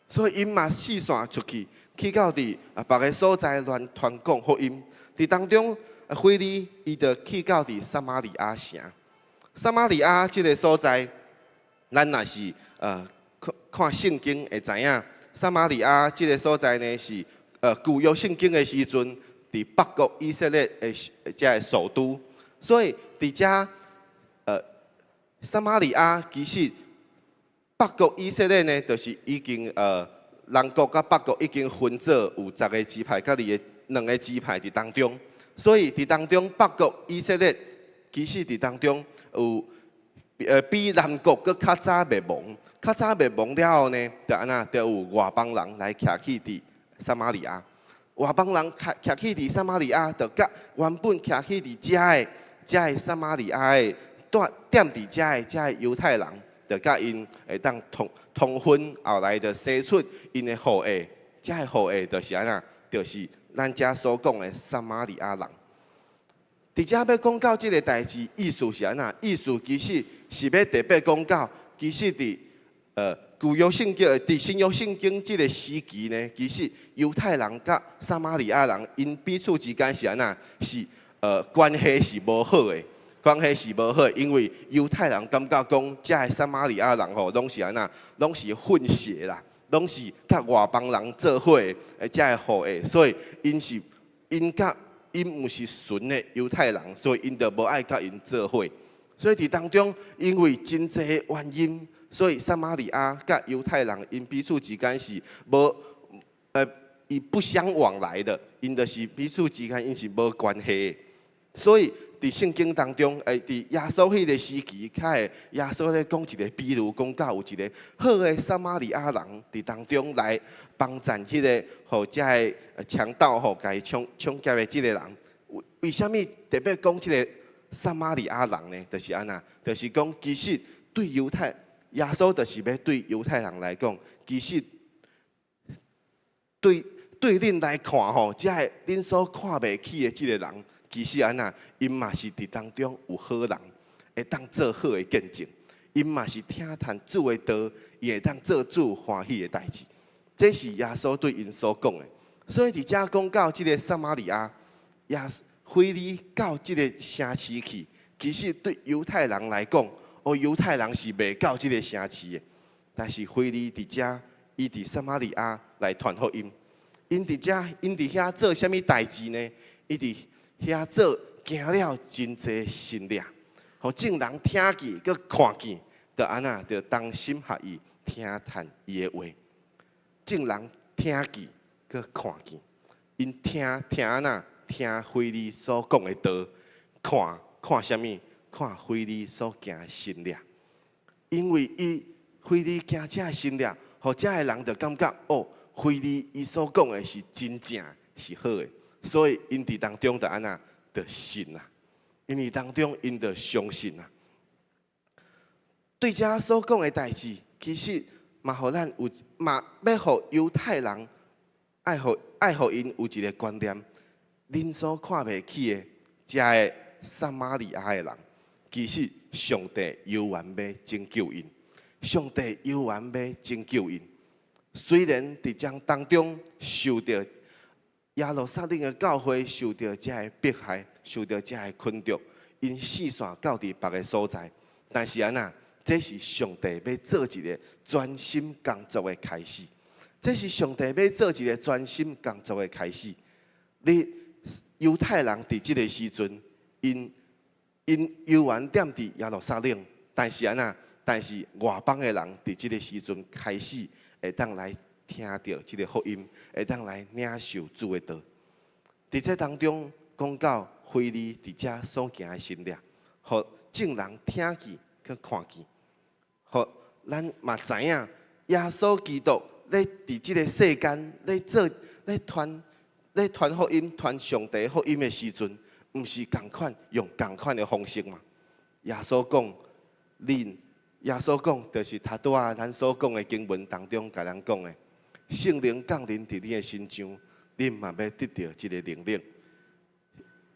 所以𪜶嘛四散出去，去到佇別个所在來傳講福音。佇當中，腓利伊就去到佇撒瑪利亞城。撒瑪利亞這个所在，咱若是看看聖經會知影，撒瑪利亞這个所在呢是舊約聖經的時陣，佇北國以色列的遮个首都。所以佇遮撒瑪利亞其實北國以色列呢，就是已經南國佮北國已經分做有十个支派，佮兩個支派佇當中。所以佇當中北國以色列其實佇當中有比南國閣較早滅亡，較早滅亡了後呢，就按怎，就有外邦人來徛去佇撒瑪利亞。外邦人徛去佇撒瑪利亞，就佮原本徛去佇遮个撒瑪利亞的踮佇遮个猶太人，就佮𪜶會當通婚，後來就生出𪜶的後裔。遮个後裔就是按怎，就是咱遮所講的撒瑪利亞人。佇遮欲講到這个代誌，意思是按怎？意思其實是欲特別講到，其實佇舊約聖經、佇新約聖經這个時期呢，其實猶太人佮撒瑪利亞人，𪜶彼此之間是按怎？是關係是無好的，關係是無好，因為猶太人感覺講，遮个撒瑪利亞人吼，攏是按怎？攏是混血啦，攏是佮外邦人做伙的遮的後裔，所以𪜶是𪜶佮𪜶毋是純的猶太人，所以𪜶就無愛佮𪜶做伙。所以佇當中，因為真濟原因，所以撒瑪利亞佮猶太人𪜶彼此之間是無伊不相往來的，𪜶就是彼此之間𪜶是無關係的。所以佇聖經當中，佇耶穌彼個時期，較會耶穌咧講一個比喻，講到有一個好的撒瑪利亞人佇當中來幫贊彼個予遮个強盜吼，共伊搶搶劫的這个人。為為啥物特別講這个撒瑪利亞人呢？就是按怎，就是講其實對猶太耶穌，就是欲對猶太人來講，其實對對恁來看吼，遮个恁所看袂起的這个人，其實按怎，𪜶嘛是佇當中有好人，會當做好的見證，𪜶嘛是聽傳主的道，伊會當做主歡喜的代誌。這是耶穌對𪜶所講的。所以佇遮講到這个撒瑪利亞，耶腓利到這个城市去，其實對猶太人來講，哦，猶太人是袂到這个城市的。但是腓利佇遮，伊佇撒瑪利亞來傳福音。𪜶佇遮，𪜶佇遐做啥物代誌呢？伊佇遐做行了真濟神跡，予眾人聽見，閣看見，就按怎，就同心合意聽傳伊的話。眾人聽見，閣看見，𪜶聽聽按怎，聽腓利所講的道，看看啥物？看腓利所行的神跡。因為伊腓利行遮的神跡，予遮的人就感覺哦，腓利伊所講的是真正是好的，所以𪜶佇當中就按怎，就信啊。𪜶佇當中𪜶就相信啊。對遮所講的代誌，其實嘛，予咱有嘛，欲予猶太人愛予愛予𪜶有一个觀念，恁所看袂起的，遮个撒瑪利亞的人，其實上帝猶原欲拯救𪜶，上帝猶原欲拯救𪜶。雖然佇這當中受著耶路撒冷的教會受著遮个迫害，受著遮个困著，𪜶四散到佇別个所在，但是按怎？這是上帝欲做一个全新工作的開始。這是上帝欲做一个全新工作的開始。你猶太人佇這个時陣，𪜶𪜶猶原踮佇耶路撒冷，但是按怎？但是外邦的人佇這个時陣開始會當來聽著這个福音，會當來領受主的道。佇這當中講到腓利佇遮所行的神跡，予眾人聽見閣看見，予咱嘛知影耶穌基督咧佇這个世間咧做咧傳咧傳福音、傳上帝福音的時陣，毋是仝款用仝款的方式嗎？耶穌講，恁耶穌講，就是頭拄仔咱所講的經文當中，共咱講的，聖靈降臨佇你的身上，恁嘛欲得著這个能力。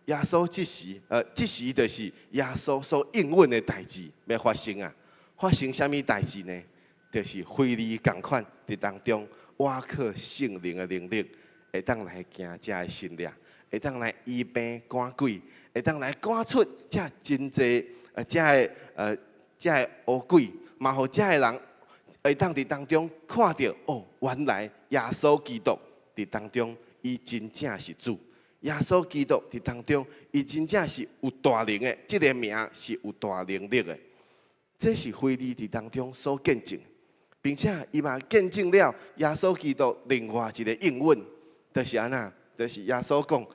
耶穌這時，這時就是耶穌所應允的代誌欲發生啊！發生啥物代誌呢？就是腓利仝款佇當中，倚靠聖靈的能力，會當來行遮的神跡，會當來醫病趕鬼，會當來趕出遮真濟遮的遮的烏鬼，嘛予遮的人會當佇當中看著哦，原來耶穌基督佇當中，伊真正是主。耶穌基督佇當中，伊真正是有大能的，這个名是有大能力的。這是腓利佇當中所見證，並且伊嘛見證了耶穌基督另外一个應允，就是按怎？就是耶穌講，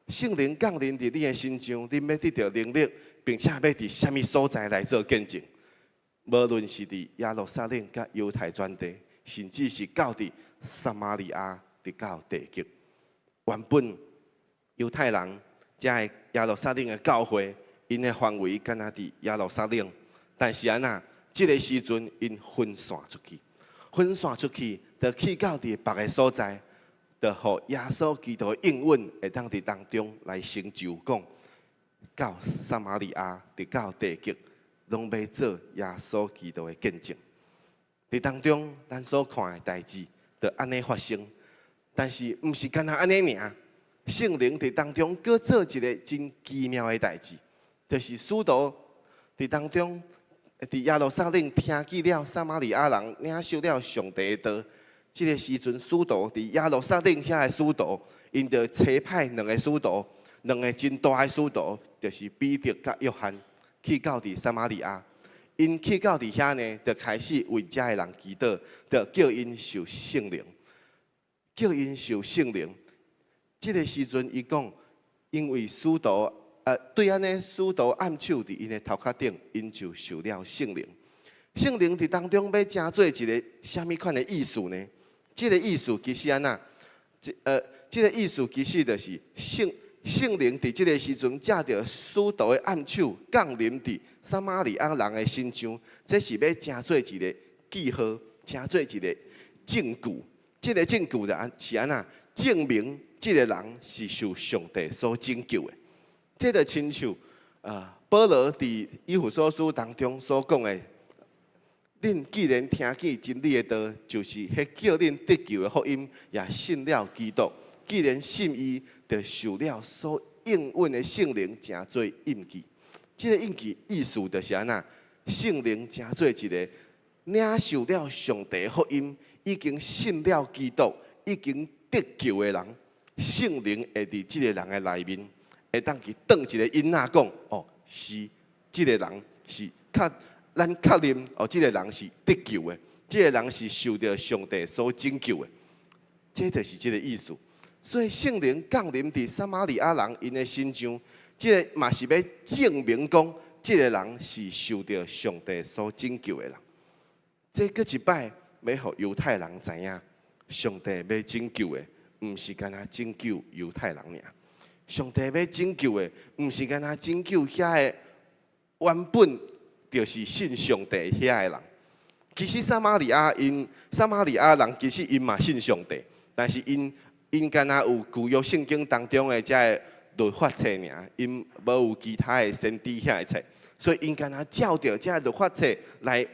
聖靈降臨佇你的身上，恁欲得著能力，並且欲佇啥物所在來做見證？無論是佇耶路撒冷、佮猶太全地，甚至是到佇撒瑪利亞，直到地極。原本猶太人遮个耶路撒冷的教會，𪜶的範圍敢若佇耶路撒冷，但是按怎？這个時陣𪜶分散出去，分散出去，就去到佇別个所在，就予耶穌基督的應允會當佇當中來成就，講到撒瑪利亞，直到地極，攏欲做耶穌基督的見證。佇當中，咱所看的代誌，就按呢發生。但是，毋是干焦按呢爾。聖靈佇當中，閣做一个真奇妙的代誌，就是使徒佇當中，佇耶路撒冷聽見了撒瑪利亞人領受了上帝的道，這个時陣，使徒佇耶路撒冷遐的使徒，𪜶就差派兩个使徒，兩个真大的使徒，就是彼得佮約翰，去到佇撒瑪利亞。𪜶去到佇遐呢，就開始為遮的人祈禱，就叫𪜶受聖靈，叫𪜶受聖靈。這个時陣，伊講，因為使徒，對按呢，使徒按手佇𪜶的頭殼頂，𪜶就受了聖靈。聖靈佇當中欲成做一个啥物款的意思呢？這个意思其實按怎？這个意思其實就是聖靈佇這个時陣藉著使徒的按手降臨佇撒瑪利亞人的身上，這是欲成做一个記號，成做一個證據。這个證據就是按怎？證明這个人是受上帝所拯救的。這就親像啊，保羅佇以弗所書當中所講的。恁既然聽見真理的道，就是彼叫恁得救的福音，也信了基督。既然信伊，就受了所應允的聖靈，成做印記。這个印記意思就是按怎？聖靈成做一个領受了上帝福音，已經信了基督，已經得救的人，聖靈會佇這个人的內面，會當去當一个印仔講，哦，是這个人是較。咱確認哦，這个人是得救的，這个人是受著上帝所拯救的，這就是這个意思。所以聖靈降臨佇撒瑪利亞人𪜶的身上，這个嘛是欲證明講，這个人是受著上帝所拯救的人。這閣一擺欲予猶太人知影，上帝欲拯救的，毋是干焦拯救猶太人爾。上帝欲拯救的，毋是干焦拯救遐个原本就是信上帝遐个人。其實撒瑪利亞𪜶撒瑪利亞人其實𪜶嘛信上帝，但是𪜶干焦有舊約聖經當中的這个律法冊爾，𪜶無有其他的先知遐个冊，所以𪜶干焦照著這个律法冊來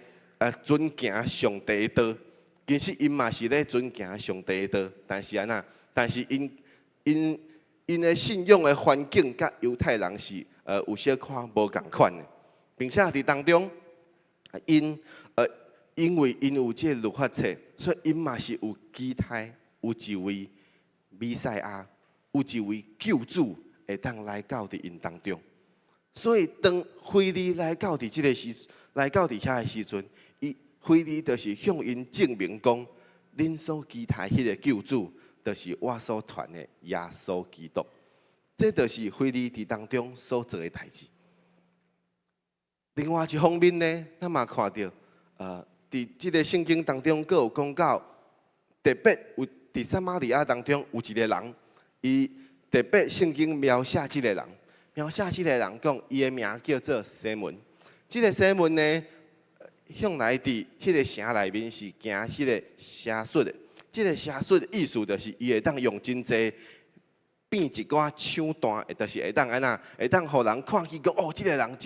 遵行上帝的道。其實𪜶嘛是咧遵行上帝的道，但是按怎？但是𪜶的信仰的環境佮猶太人是有小可無仝款的，並且佇當中，因為𪜶有這个律法冊，所以𪜶嘛是有期待有一位彌賽亞，有一位救主會當來到佇𪜶當中。所以當腓利來到佇這个時，來到佇遐的時陣，伊腓利就是向𪜶證明講，恁所期待彼个救主，就是我所傳的耶穌基督。這就是腓利佇當中所做的代誌。另外一方面呢，咱嘛看著，佇這个聖經當中，閣有講到，特別有佇撒瑪利亞當中有一个人，伊特別聖經描寫這个人，描寫這个人講，伊的名叫做西門。這个西門呢，向來佇彼个城內面是行彼个邪術的。這个邪術的意思就是伊會當用真濟變一寡手段，就是會當按怎，會當予人看見講哦，這个人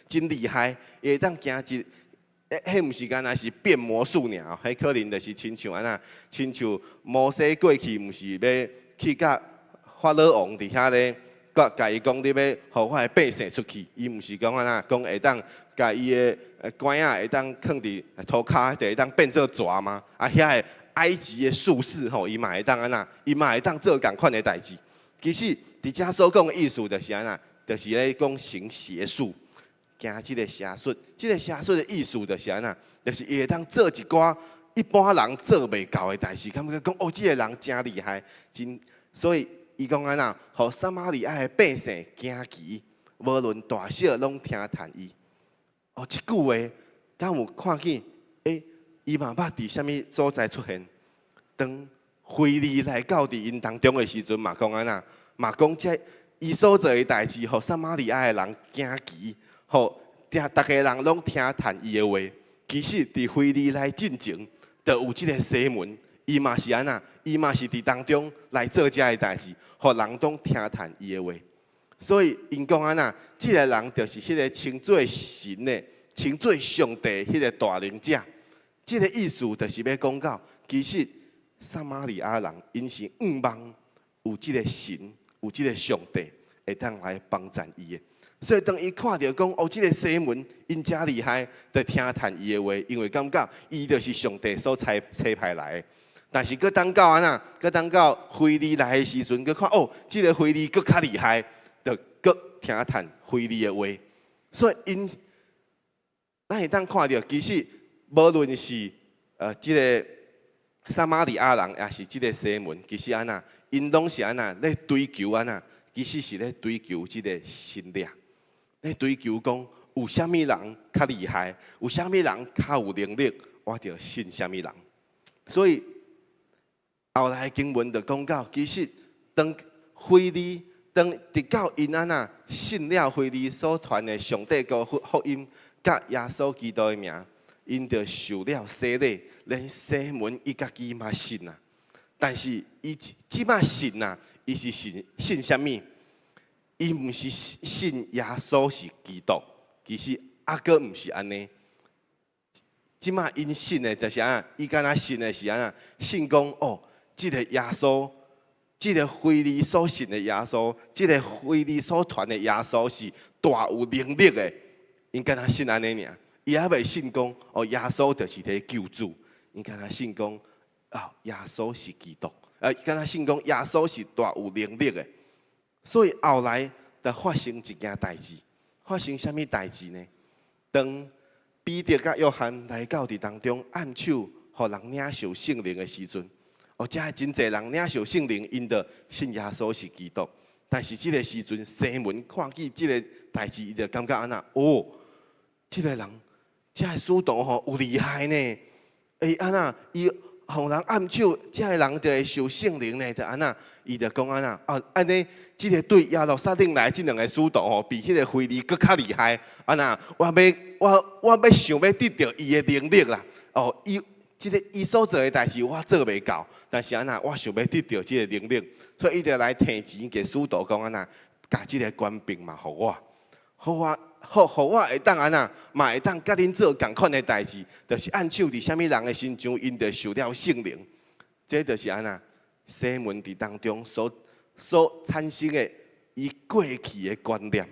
真厲害，伊會當行一，彼毋是干焦是變魔術爾，彼可能就是親像按怎，親像摩西過去毋是欲去佮法老王佇遐咧，共伊講你欲予我的百姓出去，伊毋是講按怎，講會當共伊的拐仔會當囥佇塗跤，就會當變做蛇嗎？啊，遐个埃及的術士吼，伊嘛會當按怎，伊嘛會當做仝款的代誌。其實佇遮所講的意思就是按怎，就是咧講行邪術，行這个邪術。這个邪術的意思就是按怎，就是伊會當做一寡一般人做袂到的代誌，感覺講哦，這个人真厲害，真。所以伊講按怎，予撒瑪利亞的百姓驚奇，無論大小攏聽談伊。哦，這句話，敢有看見？伊嘛捌佇啥物所在出現？當腓利來到佇𪜶當中的時陣，嘛講按怎？嘛講這伊所做的代誌，予撒瑪利亞的人驚奇，予聽逐家人攏聽談伊的話。其實佇腓利來進前，就有這个西門，伊嘛是按怎？伊嘛是佇當中來做這个代誌，予人攏聽談伊的話。所以𪜶講按怎？這个人就是彼个稱做神的、稱做上帝彼个大能者。這个意思就是欲講到，其實撒瑪利亞人𪜶是向望有這个神，有這个上帝會當來幫贊伊的。所以當伊看著講哦，這个西門𪜶遮厲害，就聽談伊的話，因為感覺伊就是上帝所差派來的。但是閣等到按怎，閣等到腓利來的時陣，閣看哦，這个腓利閣較厲害，就閣聽趁腓利的話。所以𪜶，咱會當看著，其實無論是這个撒瑪利亞人，抑是這个西門，其實按怎，𪜶攏是按怎咧追求按怎，其實是咧追求這个神力，咧追求講有啥物人較厲害，有啥物人較有能力，我就信啥物人。所以後來經文就講到，其實當腓利當直到𪜶按怎信了腓利所傳的上帝國福音，佮耶穌基督的名，𪜶就受了洗禮，連西門伊家己嘛信啊。但是伊這擺信啊，伊是信信啥物？伊毋是信耶穌是基督，其實猶閣毋是按呢。這擺𪜶信的就是按怎，伊敢若信的是按怎？信講哦，這个耶穌，這个腓利所信的耶穌，這个腓利所傳的耶穌是大有能力的。𪜶敢若信按呢爾，伊猶未信講哦，耶穌就是佇救主。𪜶敢若信講啊，耶穌是基督，敢若信講耶穌是大有能力的。所以後來就發生一件代誌，發生啥物代誌呢？當彼得佮約翰來到佇當中按手，予人領受聖靈的時陣，哦，遮真濟人領受聖靈，𪜶就信耶穌是基督。但是這个時陣，西門看見這个代誌，伊就感覺按怎？哦，這个人，這个使徒吼有厲害呢！欸，按怎？伊予人按手，這个人就會受聖靈呢？就按怎？伊就講按怎？哦，按呢，這个對耶路撒冷來這兩个使徒吼，比彼个腓利閣較厲害。按怎？我欲想欲得著伊的能力啦。哦，伊這个伊所做的代誌，我做袂到。但是按怎？我想欲得著這个能力，所以伊就來提錢給使徒講按怎？共這个權柄嘛，予我，予我，予予我會當按怎？嘛會當佮恁做仝款的代誌，就是按手佇啥物人的身上，𪜶就受了聖靈。這就是按怎？西門佇當中所產生的伊過去的觀念，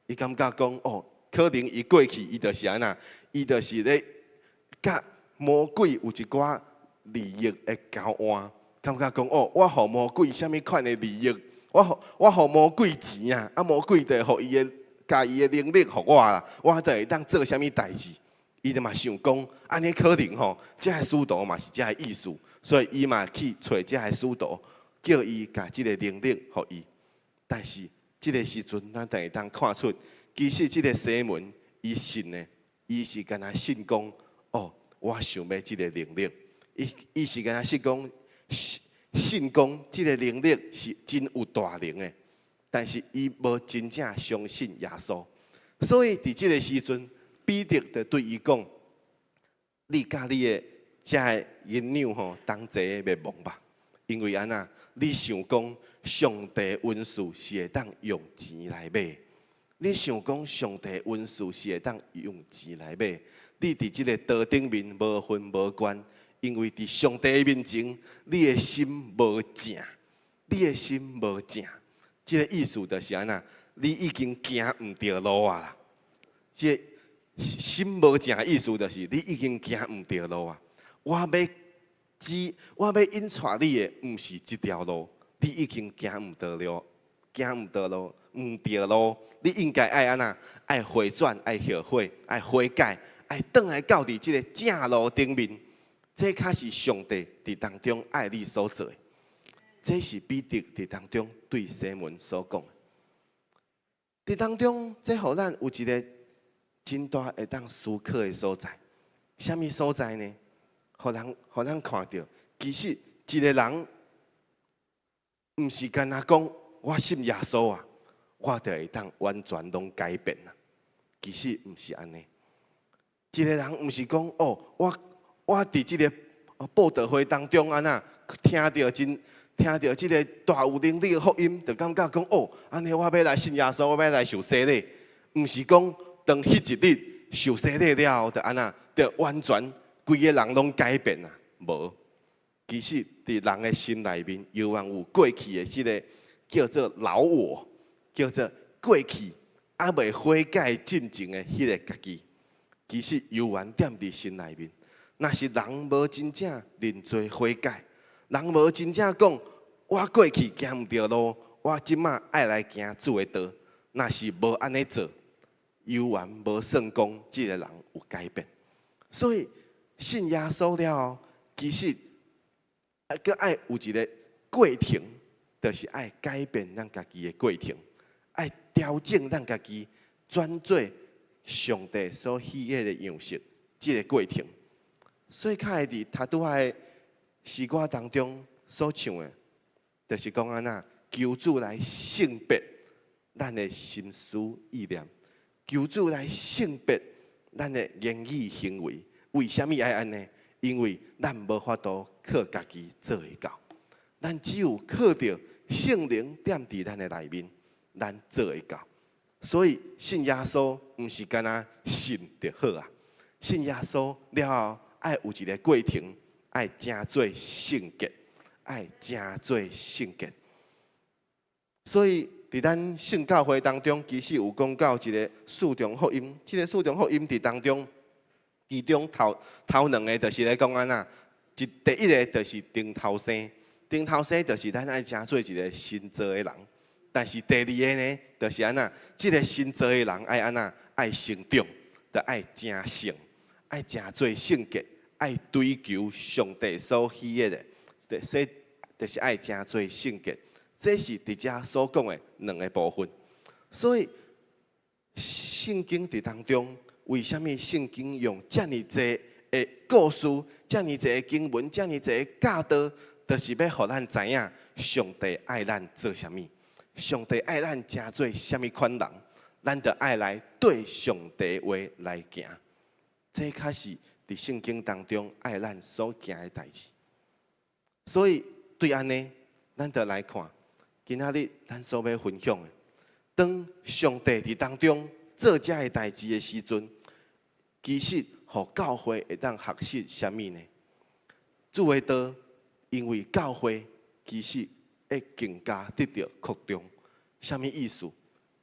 伊感覺講哦，可能伊過去伊就是按怎？伊就是咧佮魔鬼有一寡利益的交換，感覺講哦，我予魔鬼啥物款的利益？我予魔鬼錢啊，啊魔鬼就會予伊的，共伊的能力予我啦，我就會當做啥物代誌？伊就嘛想講，按呢可能吼，這个使徒嘛是這个意思，所以伊嘛去揣這个使徒，叫伊共這个能力予伊。但是這个時陣，咱就會當看出，其實這个西門伊信的，伊是敢若信講，哦，我想欲這个能力，伊是敢若信講，信講這个能力是真有大能的，但是伊無真正相信耶穌，所以佇這个時陣，彼得就對伊講：你佮你的這个囡娘吼同齊滅亡吧，因為按怎？你想講上帝恩賜是會當用錢來買？你想講上帝恩賜是會當用錢來買？你佇這个桌頂面無分無懸，因為佇上帝面前，你的心無正，你的心無正。這个意思就是按怎？你已經行毋對路啊啦！這个心無正意思就是你已經行毋對路啊！我欲指，我欲引帶你的，毋是這條路，你已經行毋對路，行毋對路，毋對路。你應該愛按怎？愛回轉，愛後悔，愛悔改，愛轉來到佇這个正路頂面。這較是上帝佇當中愛你所做的。這是彼得佇當中對西門所講的。佇當中，這予咱有一个真大會當思考的所在。啥物所在呢？予咱看著，其實一个人毋是干焦講我信耶穌啊，我就會當完全攏改變啊。其實毋是按呢。一个人毋是講哦，我佇這个佈道會當中按怎聽著這个大有能力的福音，就感覺講哦，按呢我欲來信耶穌，我欲來受洗禮。毋是講當彼一日受洗禮了後，就按怎，就完全規个人攏改變啊？無，其實佇人的心內面，猶原有過去的這个叫做老我，叫做過去猶未悔改進前的彼个家己，其實猶原踮佇心內面。若是人無真正認罪悔改，人無真正講，我過去行毋著路，我這馬愛來行主的道。若是無按呢做，猶原無算講這个人有改變。所以信耶穌了後，其實閣愛有一个過程，就是愛改變咱家己的過程，愛調整咱家己，轉做上帝所喜悅的樣式，這个過程。所以較會佇頭拄仔的詩歌當中所唱的，就是講按怎，求主來聖別咱的心思意念，求主來聖別咱的言語行為。為啥物愛按呢？因為咱無法度靠家己做會到，咱只有靠著聖靈踮佇咱的內面，咱做會到。所以信耶穌毋是干焦信就好啊！信耶穌了後，愛有一个過程，愛成做聖潔，愛成做聖潔。所以佇咱聖教會當中，其實有講到一个四重福音。這个四重福音佇當中，其中頭頭兩个就是咧講按怎，一第一个就是重頭生，重頭生就是咱愛成做一个新造的人。但是第二个呢，就是按怎，這个新造的人愛按怎，愛成長，就愛成聖，愛成做聖潔，愛追求上帝所喜悅的，所以就是愛成做聖潔。這是佇遮所講的兩个部分。所以聖經佇當中，為啥物聖經用遮爾濟的故事、遮爾濟的經文、遮爾濟的教導，就是欲予咱知影上帝愛咱做啥物，上帝愛咱成做啥物款人，咱就愛來對上帝話來行。這較是佇聖經當中愛咱所行的代誌。所以對按呢，咱就來看今仔日咱所欲分享的，當上帝佇當中做這个代誌的時陣，其實予教會會當學習啥物呢？主的道，因為教會其實會更加得著擴張。啥物意思？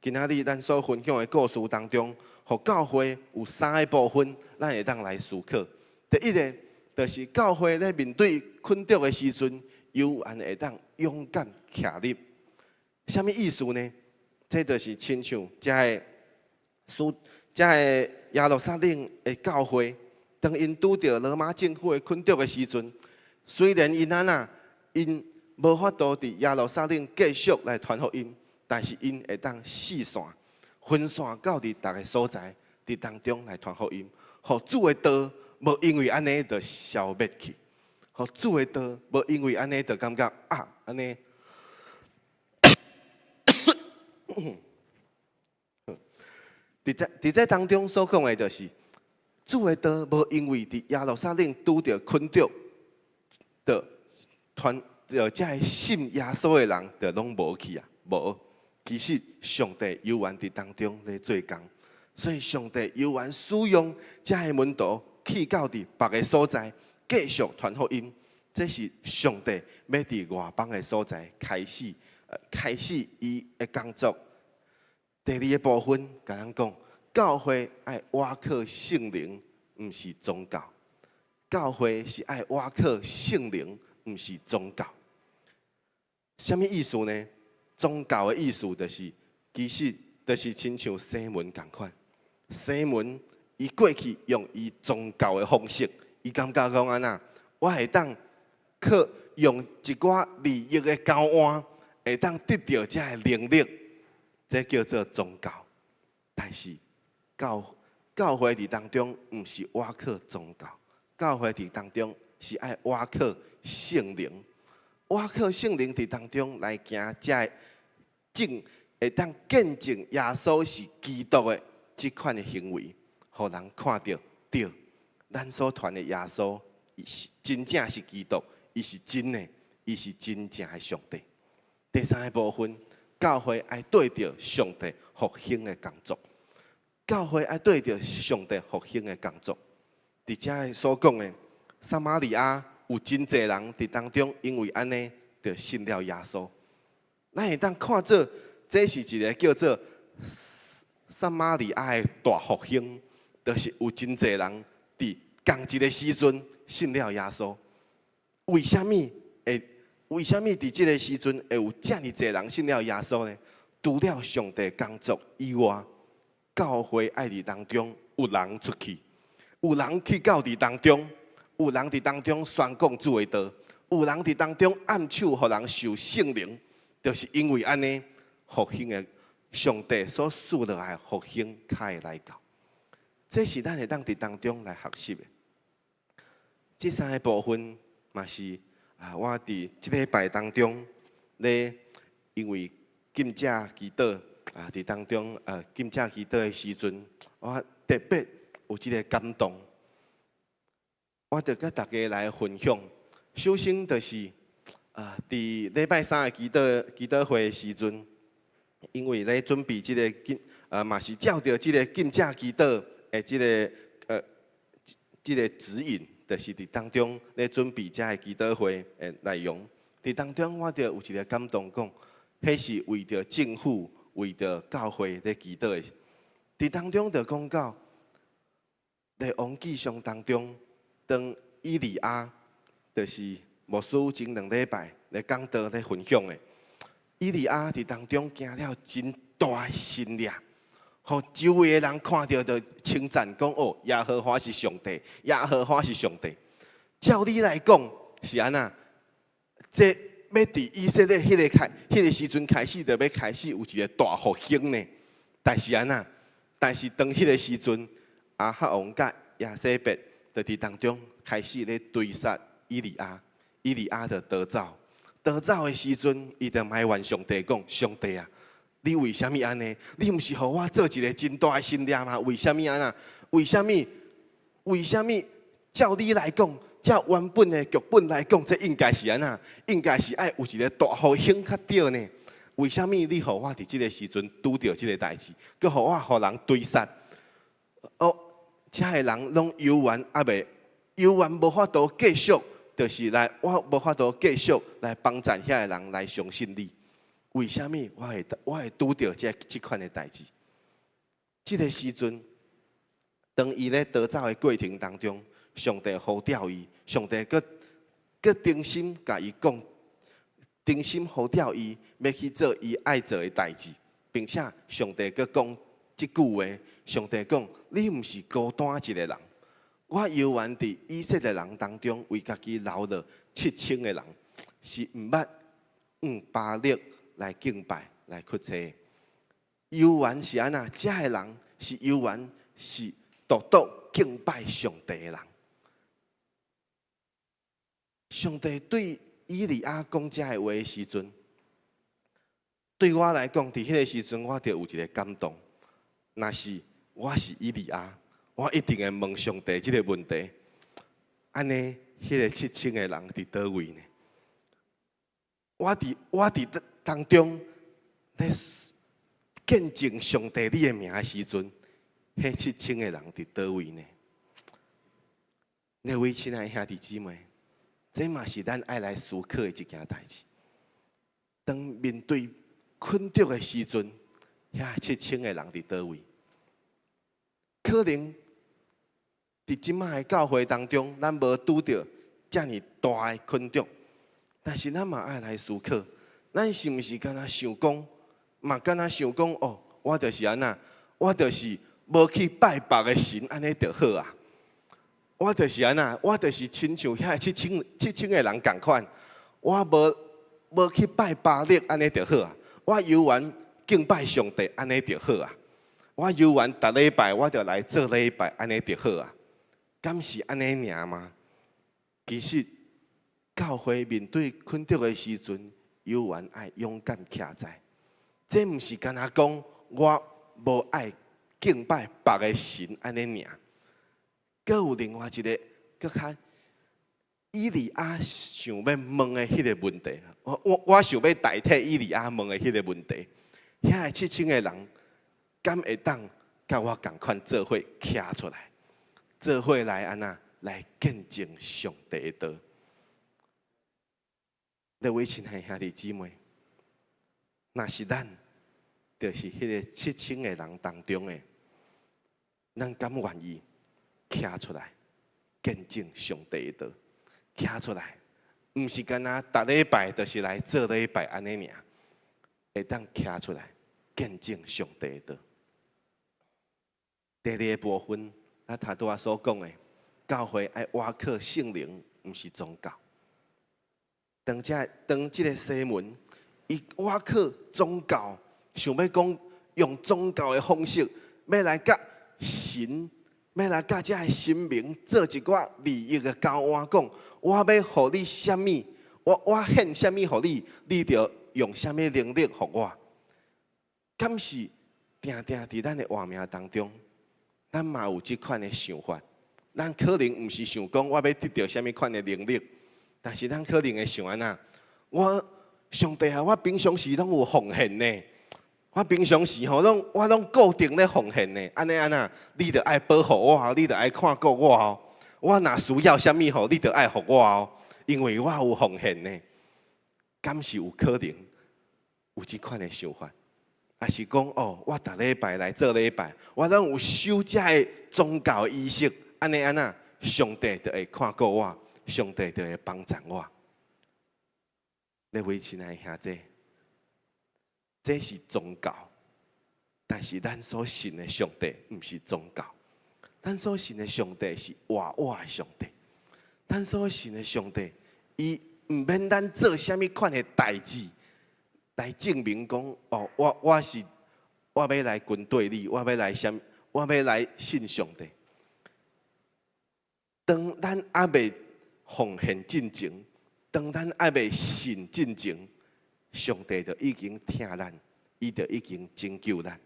今仔日咱所分享的故事當中，予教會有三个部分，咱會當來思考。第一个，就是教會咧面對困局的時陣，猶原會當勇敢徛立。啥物意思呢？這就是親像這个書，這个耶路撒冷的教會，當𪜶拄著羅馬政府的困局的時陣，雖然𪜶按怎，𪜶無法度佇耶路撒冷繼續來傳福音，但是𪜶會當四散，分散到佇逐个所在，佇當中來傳福音，予主的道無因為按呢就消滅去，予主的道無因為按呢就感覺啊按呢。佇這當中所講的，就是主的道無因為佇耶路撒冷拄著困局，就傳就這个信耶穌的人就攏無去啊，無。其實上帝猶原佇當中咧做工，所以上帝猶原使用這个門徒去到佇別个所在，繼續傳福音。這是上帝欲佇外邦的所在開始。開始伊的工作。第二个部分，共咱講，教會愛倚靠聖靈，毋是宗教。教會是愛倚靠聖靈，毋是宗教。啥物意思呢？宗教的意思就是，其實就是親像西門仝款。西門伊過去用伊宗教的方式，伊感覺講按怎，我會當靠用一寡利益的交換，會當得著這个能力，這叫做宗教。但是教教會佇當中，毋是倚靠宗教，教會佇當中是愛倚靠聖靈，倚靠聖靈佇當中來行這个證，會當見證耶穌是基督的這款的行為，予人看著對，咱所傳的耶穌，伊是真正是基督，伊是真的，伊是真正的上帝。第三个部分，教會愛對著上帝復興的工作。教會愛對著上帝復興的工作。佇遮所講的，撒瑪利亞有真濟人佇當中，因為按呢，就信了耶穌。咱會當看做，這是一個叫做撒瑪利亞的大復興，就是有真濟人佇仝一个時陣信了耶穌。為啥物？會？為啥物佇這个時陣會有遮爾濟人信了耶穌呢？除了上帝工作以外，教會愛佇當中有人出去，有人去到佇當中，有人佇當中宣講主的道，有人佇當中按手予人受聖靈，就是因為按呢，復興的上帝所賜落來復興較會來到。這是咱會當佇當中來學習的。這三个部分嘛是啊，我佇這禮拜當中咧，因為禁食祈禱啊，佇當中禁食祈禱的時陣，我特別有這个感動。我著佮大家來分享。首先就是啊，佇禮拜三的祈禱會的時陣，因為咧準備這个禁，嘛是照著這个禁食祈禱的這个指引，就是佇當中咧準備這个祈禱會的內容。佇當中我就有一个感動，講，彼是為著政府、為著教會咧祈禱的。佇當中就講到，列王紀上當中，當以利亞，就是牧師前兩禮拜咧講道咧分享的，以利亞佇當中行了真大的神跡，予周圍的人看著就稱讚講：哦，耶和華是上帝，耶和華是上帝。照理來講是按怎？這欲佇以色列彼个時陣開始，就欲開始有一个大復興呢。但是按怎？但是當彼个時陣，亞哈王佮耶洗別就佇當中開始咧追殺以利亞，以利亞就逃走。逃走的時陣，伊就埋怨上帝講：上帝啊，你為啥物按呢？你毋是予我做一个真大的神跡嗎？為啥物按怎？為啥物？為啥物？照理來講，照原本的劇本來講，這應該是按怎？應該是愛有一个大復興較對呢？為啥物你予我佇這个時陣拄著這个代誌，閣予我予人追殺？哦，遮的人攏猶原猶未，猶原無法度繼續，就是來我無法度繼續來幫贊遐个人來相信你。為啥物我會拄著這款的代誌？這个時陣，當伊咧逃走的過程當中，上帝呼召伊，上帝閣閣重新共伊講，重新呼召伊，欲去做伊愛做的代誌，並且上帝閣講這句話：上帝講，你毋是孤單一个人，我猶原佇以色列人當中為家己留了7000个人，是毋捌向巴力來敬拜、來屈膝。猶原是按怎？遮个人是猶原是獨獨敬拜上帝的人。上帝對以利亞講這个話的時陣，對我來講，佇彼个時陣，我就有一个感動。若是我是以利亞，我一定會問上帝這个問題：按呢，彼个7000个人佇佗位呢？我佇當中咧見證上帝你的名的時陣，彼7000个人佇佗位呢？各位親愛兄弟姊妹，這嘛是咱愛來思考的一件代誌。當面對困局的時陣，遐7000个人佇佗位？可能佇這擺的教會當中，咱無拄著遮爾大的困局，但是咱嘛愛來思考，咱是毋是敢若想講，嘛敢若想講哦，我就是按怎，我就是無去拜別个神，按呢就好啊。我就是按怎，我就是親像遐七千个人仝款，我無去拜巴力，按呢就好啊。我猶原敬拜上帝，按呢就好啊。我猶原逐禮拜我就來做禮拜，按呢就好啊。敢是按呢爾嗎？其實教會面對困局的時陣，猶原愛勇敢徛在。這毋是干焦講我無愛敬拜別个神，按呢爾。閣有另外一个，閣較以利亞想欲問的彼个問題，我想欲代替以利亞問的彼个問題，遐个7000个人，敢會當佮我仝款做伙徛出來，做伙來按怎來見證上帝的道？各位親愛兄弟姊妹，若是咱，就是彼个7000个人當中的，咱敢願意徛出來見證上帝的道？徛出來毋是干焦逐禮拜就是來做禮拜按呢爾，會當徛出來見證上帝的道。第二个部分，咱頭拄仔所講的，教會愛倚靠聖靈，毋是宗教。當這个西門，伊倚靠宗教，想欲講用宗教的方式，欲來佮神，欲來佮這个神明做一寡利益的交換，講我欲予你啥物，我獻啥物予你，你就用啥物能力予我。敢是定定佇咱的活命當中，咱嘛有這款的想法。咱可能毋是想講我欲得著啥物款的能力，但是咱可能會想按怎？我上帝啊，我平常時攏有奉獻呢。我平常時吼，攏我攏固定咧奉獻呢。按呢按怎？你著愛保護我，你著愛看顧我哦。我若需要啥物吼，你著愛予我哦，因為我有奉獻呢。敢是有可能有這款的想法？抑是講哦，我逐禮拜來做禮拜，我攏有守這个宗教儀式，按呢按怎？上帝就會看顧我，上帝就會幫助我。各位親愛的兄弟，這是宗教，但是咱所信的上帝毋是宗教，咱所信的上帝是活活的上帝。咱所信的上帝，伊毋免咱做啥物款的代誌來證明講，哦，我欲來跟綴你，我欲來啥，我欲來信上帝。當咱猶未奉獻進前，當咱猶未信進前，上帝就已經疼咱，伊就已經拯救咱。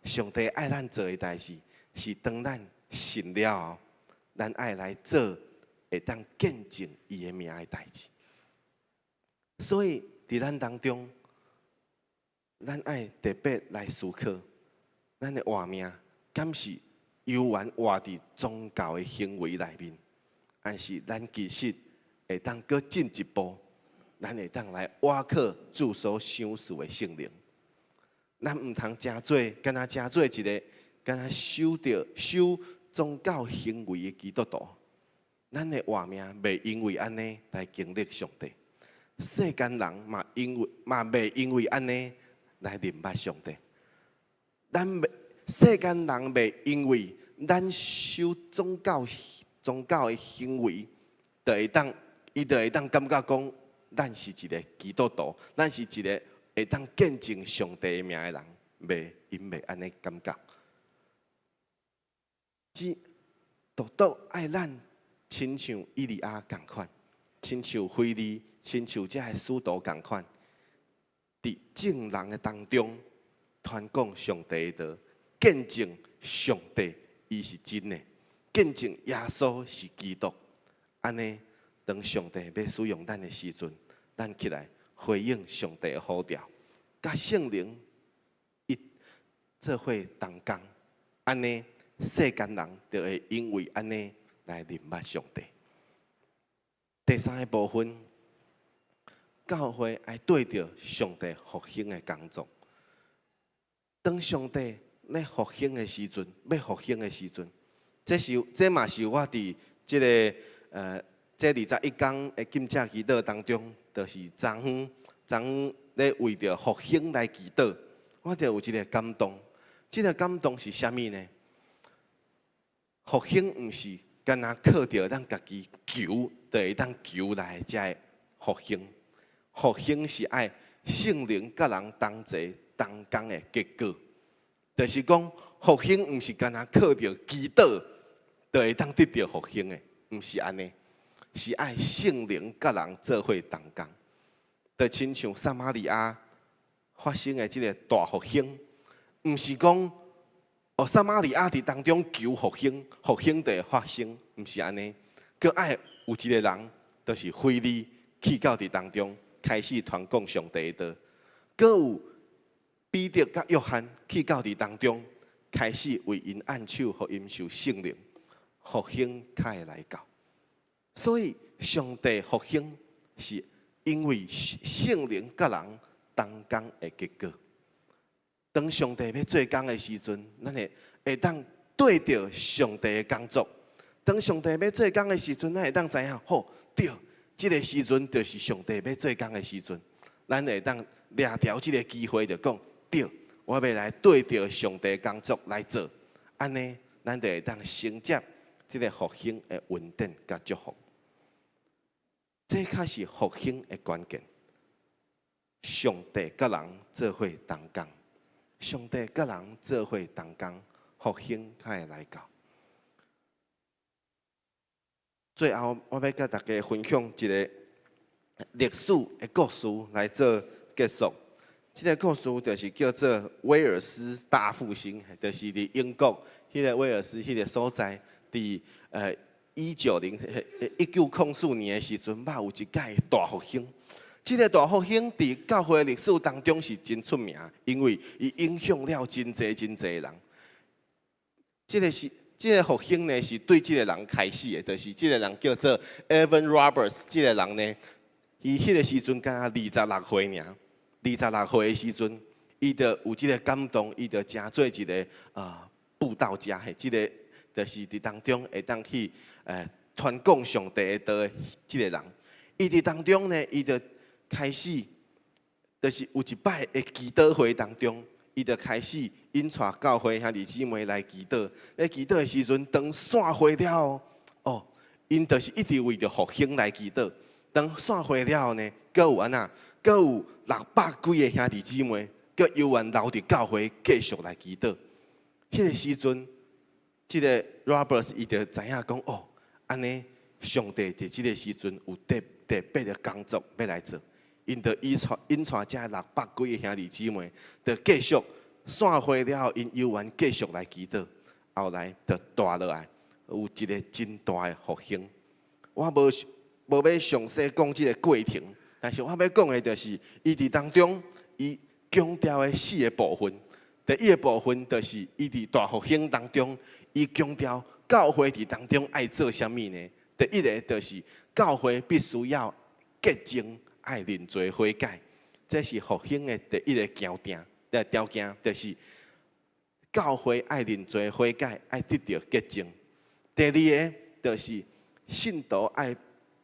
上帝愛咱做的代誌，是當咱信了後，咱愛來做會當見證伊的名的代誌。所以，佇咱當中，咱愛特別來思考，咱的活命敢是猶原活佇宗教的行為內面，還是咱其實會當閣進一步，咱會當來倚靠主所賞賜的聖靈。咱毋通成做，干焦成做一个，干焦守著守宗教行為的基督徒。咱的活命袂因為按呢來經歷上帝，世間人嘛因為嘛袂因為按呢來認捌上帝。咱袂世間人袂因為咱守宗教的行為，就會當伊就會當感覺講，咱是一个基督徒，咱是一个會當見證上帝的名的人，袂，𪜶袂按呢感覺。只獨獨愛咱親像以利亞仝款，親像腓利，親像這个使徒仝款，佇眾人的當中傳講上帝的道，見證上帝伊是真的，見證耶穌是基督。按呢，當上帝欲使用咱的時陣，咱起來回應上帝的呼召，佮聖靈伊做伙同工，按呢，世間人就會因為按呢來認捌上帝。第三个部分，教會愛對著上帝復興的工作。當上帝咧復興的時陣，欲復興的時陣，這嘛是我佇這个這21工的禁食祈禱當中，就是昨昏昨昏咧為著復興來祈禱，我就有一个感動。這个感動是啥物呢？復興毋是干焦靠著咱家己求，就會當求來這个復興。復興是愛聖靈佮人同齊同工的結果。就是講復興毋是干焦靠著祈禱，就會當得著復興的，毋是按呢，是愛聖靈佮人做伙同工。就親像撒瑪利亞發生的這个大復興，毋是講哦撒瑪利亞佇當中求復興，復興就會發生，毋是按呢。閣愛有一个人，就是腓利去到佇當中開始傳講上帝的道，閣有彼得佮約翰去到佇當中開始為𪜶按手，予𪜶受聖靈，復興才會來到。所以上帝復興是因為聖靈佮人同工的結果。當上帝欲做工的時陣，咱會會當對著上帝的工作。當上帝欲做工的時陣，咱會當知影，好，對，這个時陣就是上帝欲做工的時陣，咱會當掠著這个機會，就講對，我欲來對著上帝工作來做，按呢，咱就會當承接這个復興的恩典佮祝福。這才是復興的關鍵。上帝佮人做伙同工，上帝佮人做伙同工，復興才會來到。最後，我欲佮大家分享一个歷史的故事來做結束。這个故事就是叫做威爾斯大復興，就是佇英國彼个威爾斯彼个所在，佇1904年的時陣，捌有一擺大復興。這个大復興佇教會歷史當中是真出名，因為伊影響了真濟真濟人。這个復興呢，是對這个人開始的，就是這个人叫做 Evan Roberts。這个人呢，伊彼个時陣敢若26歲爾，二十六歲的時陣，伊就有這个感動，伊就成做一个佈道家，嘿，這个就是佇當中會當去傳講上帝的道的這个人。伊佇當中呢，伊就開始，就是有一擺的祈禱會當中，伊就開始引帶教會兄弟姊妹來祈禱。咧祈禱的時陣，當散會了後，哦，𪜶就是一直為著復興來祈禱。當散會了後呢，閣有按怎？閣有六百幾个兄弟姊妹，閣猶原留佇教會繼續來祈禱。彼个時陣，這个 Roberts 伊就知影講，哦，按呢，上帝佇這个時陣有特特別的工作欲來做。𪜶就引帶這六百幾个兄弟姊妹，就繼續散會了後，𪜶猶原繼續來祈禱。後來就帶落來，有一个真大的復興。我無欲詳細講這个過程，但是我欲講的就是，伊佇當中，伊強調的四个部分。第一个部分就是伊佇大復興當中，伊強調教會佇當中愛做啥物呢？第一个就是教會必須要潔淨，愛認罪悔改，這是復興的第一个條件。條件就是教會愛認罪悔改，愛得著潔淨。第二个就是信徒愛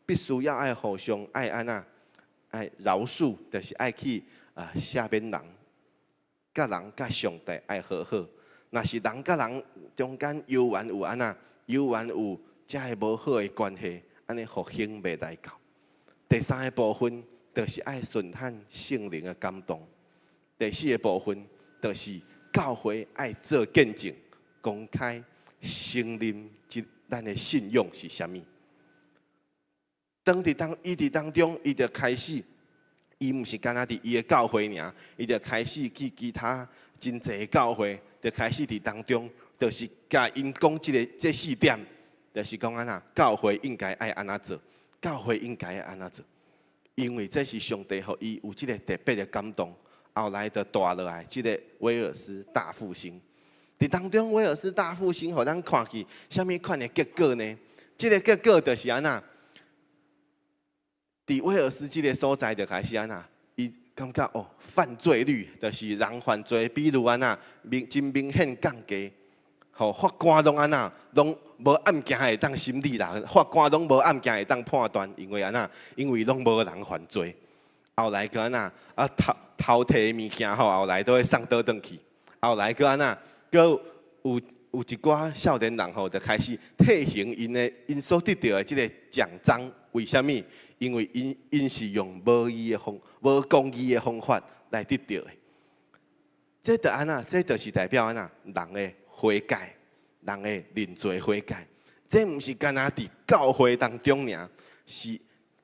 必須要愛互相愛按怎，愛饒恕，就是愛去赦免人，佮人佮上帝愛和好。若是人佮人中間猶原有按怎，猶原有這个無好的關係，按呢復興袂來到。第三个部分就是愛順服聖靈的感動。第四个部分就是教會愛做見證，公開承認這咱的信仰是啥物。當佇當伊佇當中，伊就開始，伊毋是干焦佇伊的教會爾，伊就開始去其他真濟教會，就開始佇當中，就是共𪜶講這个這四點，就是講按怎，教會應該愛按怎做，教會應該愛按怎做，因為這是上帝予伊有這个特別的感動，後來就帶落來這个威爾斯大復興。佇當中，威爾斯大復興，予咱看去，啥物款的結果呢？這个結果就是按怎？佇威爾斯這个所在就開始按怎？伊感覺哦，犯罪率就是人犯罪比率按怎明真明顯降低，吼，法官攏按怎攏無案件會當審理啦，法官攏無案件會當判斷，因為按怎？因為攏無人犯罪。後來閣按怎？啊偷偷提物件吼，後來都會送倒轉去。後來閣按怎？閣有一寡少年人吼，就開始退還𪜶的𪜶所得著的這个獎章，為啥物？因為𪜶是用無義的方、無公義的方法來得著的。這就按怎？這就是代表按怎？人的悔改，人的認罪悔改。這毋是干焦佇教會當中爾，是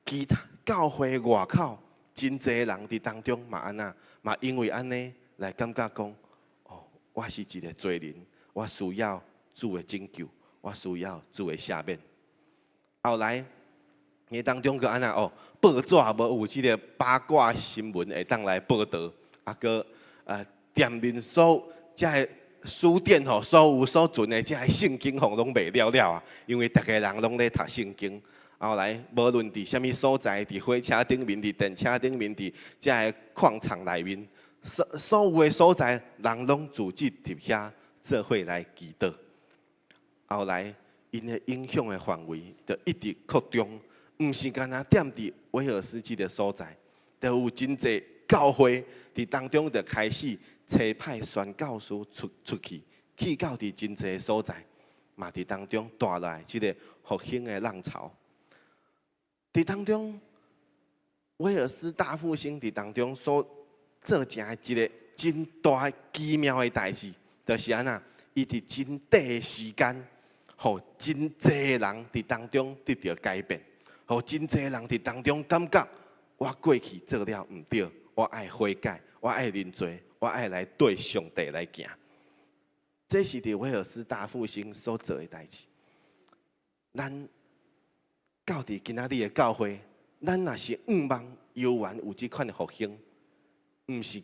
其他教會外口真濟人佇當中嘛按怎？嘛因為按呢來感覺講，哦，我是一个罪人，我需要主的拯救，我需要主的赦免。後來，伊當中閣按怎哦？報紙無有這个八卦新聞會當來報導，啊，閣店面所這个書店吼，所有所存的這个聖經吼攏賣了了啊！因為逐个人攏咧讀聖經。後來無論佇啥物所在，佇火車頂面、佇電車頂面、佇這个礦場內面，所所有的所在，人攏聚集佇遐做伙來祈禱。後來，𪜶的影響的範圍就一直擴張。毋是干焦踮佇威爾斯這个所在，就有真濟教會佇當中就開始差派宣教師出去，去到佇真濟所在，嘛佇當中帶來這个復興的浪潮。佇當中，威爾斯大復興佇當中所做成的一个真大奇妙的代誌，就是按怎？伊佇真短的時間，予真濟人佇當中得著改變，予真濟人佇當中感覺我過去做了毋對，我愛悔改，我愛認罪，我愛來對上帝來行。這是佇威爾斯大復興所做的代誌。咱到佇今仔日的教會，咱若是向望猶原有這款的復興，毋是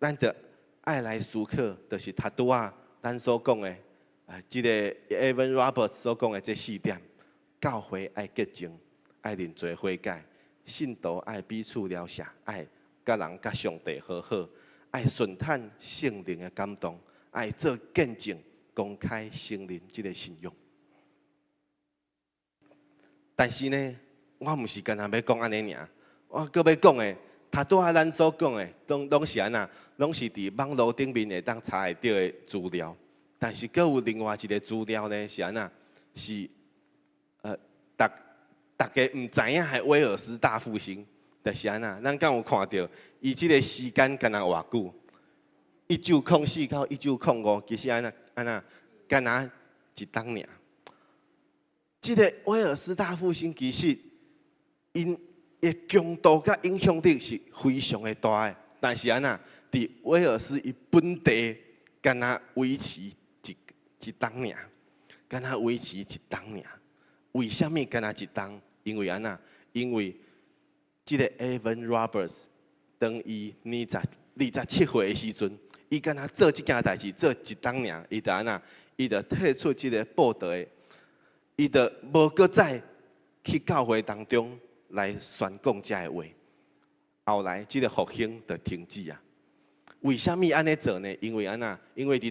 咱著愛來思考，就是頭拄仔咱所講的，啊，這个 Evan Roberts 所講的這四點：教會愛潔淨，愛認罪悔改，信徒愛彼此了赦，愛佮人佮上帝和好，愛順趁聖靈的感動，愛做見證，公開承認這个信仰。但是呢，我毋是干焦欲講按呢爾，我閣欲講的，頭拄仔咱所講的，攏是按怎？攏是佇網路頂面會當查會著的資料。但是閣有另外一个資料呢，是按怎？是逐家毋知影的威爾斯大復興，就是按怎？咱敢有看著？伊這个時間敢若偌久？1904到1905，其實按怎按怎？敢若一冬爾。這个威爾斯大復興其實，𪜶的強度佮影響力是非常的大的，但是按怎？佇威爾斯伊本地，敢若維持一冬爾，敢若維持一冬爾。為啥物敢若一冬？因為按怎？因為這个 Evan Roberts 當伊27歲的時陣，伊敢若做這件代誌做一冬爾，伊就按怎？伊就退出這个布道的，伊就無閣再去教會當中來宣講這个話。後來這个復興就停止啊。為啥物按呢做呢？因為按怎？因為佇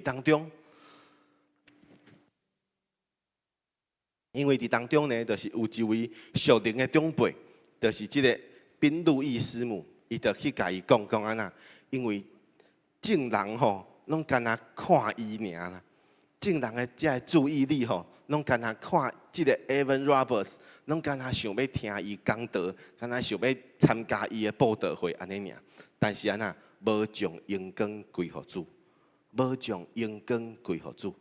當中呢，就是有一位屬靈的長輩，就是這个賓路易師母，伊就去共伊講講按怎？因為眾人吼，攏干焦看伊爾啦，眾人的這个注意力吼，攏干焦看這个 Evan Roberts，攏干焦想欲聽伊講道，干焦想欲參加伊的布道會按呢爾。但是按怎？無將榮光歸予主，無將榮光歸予主，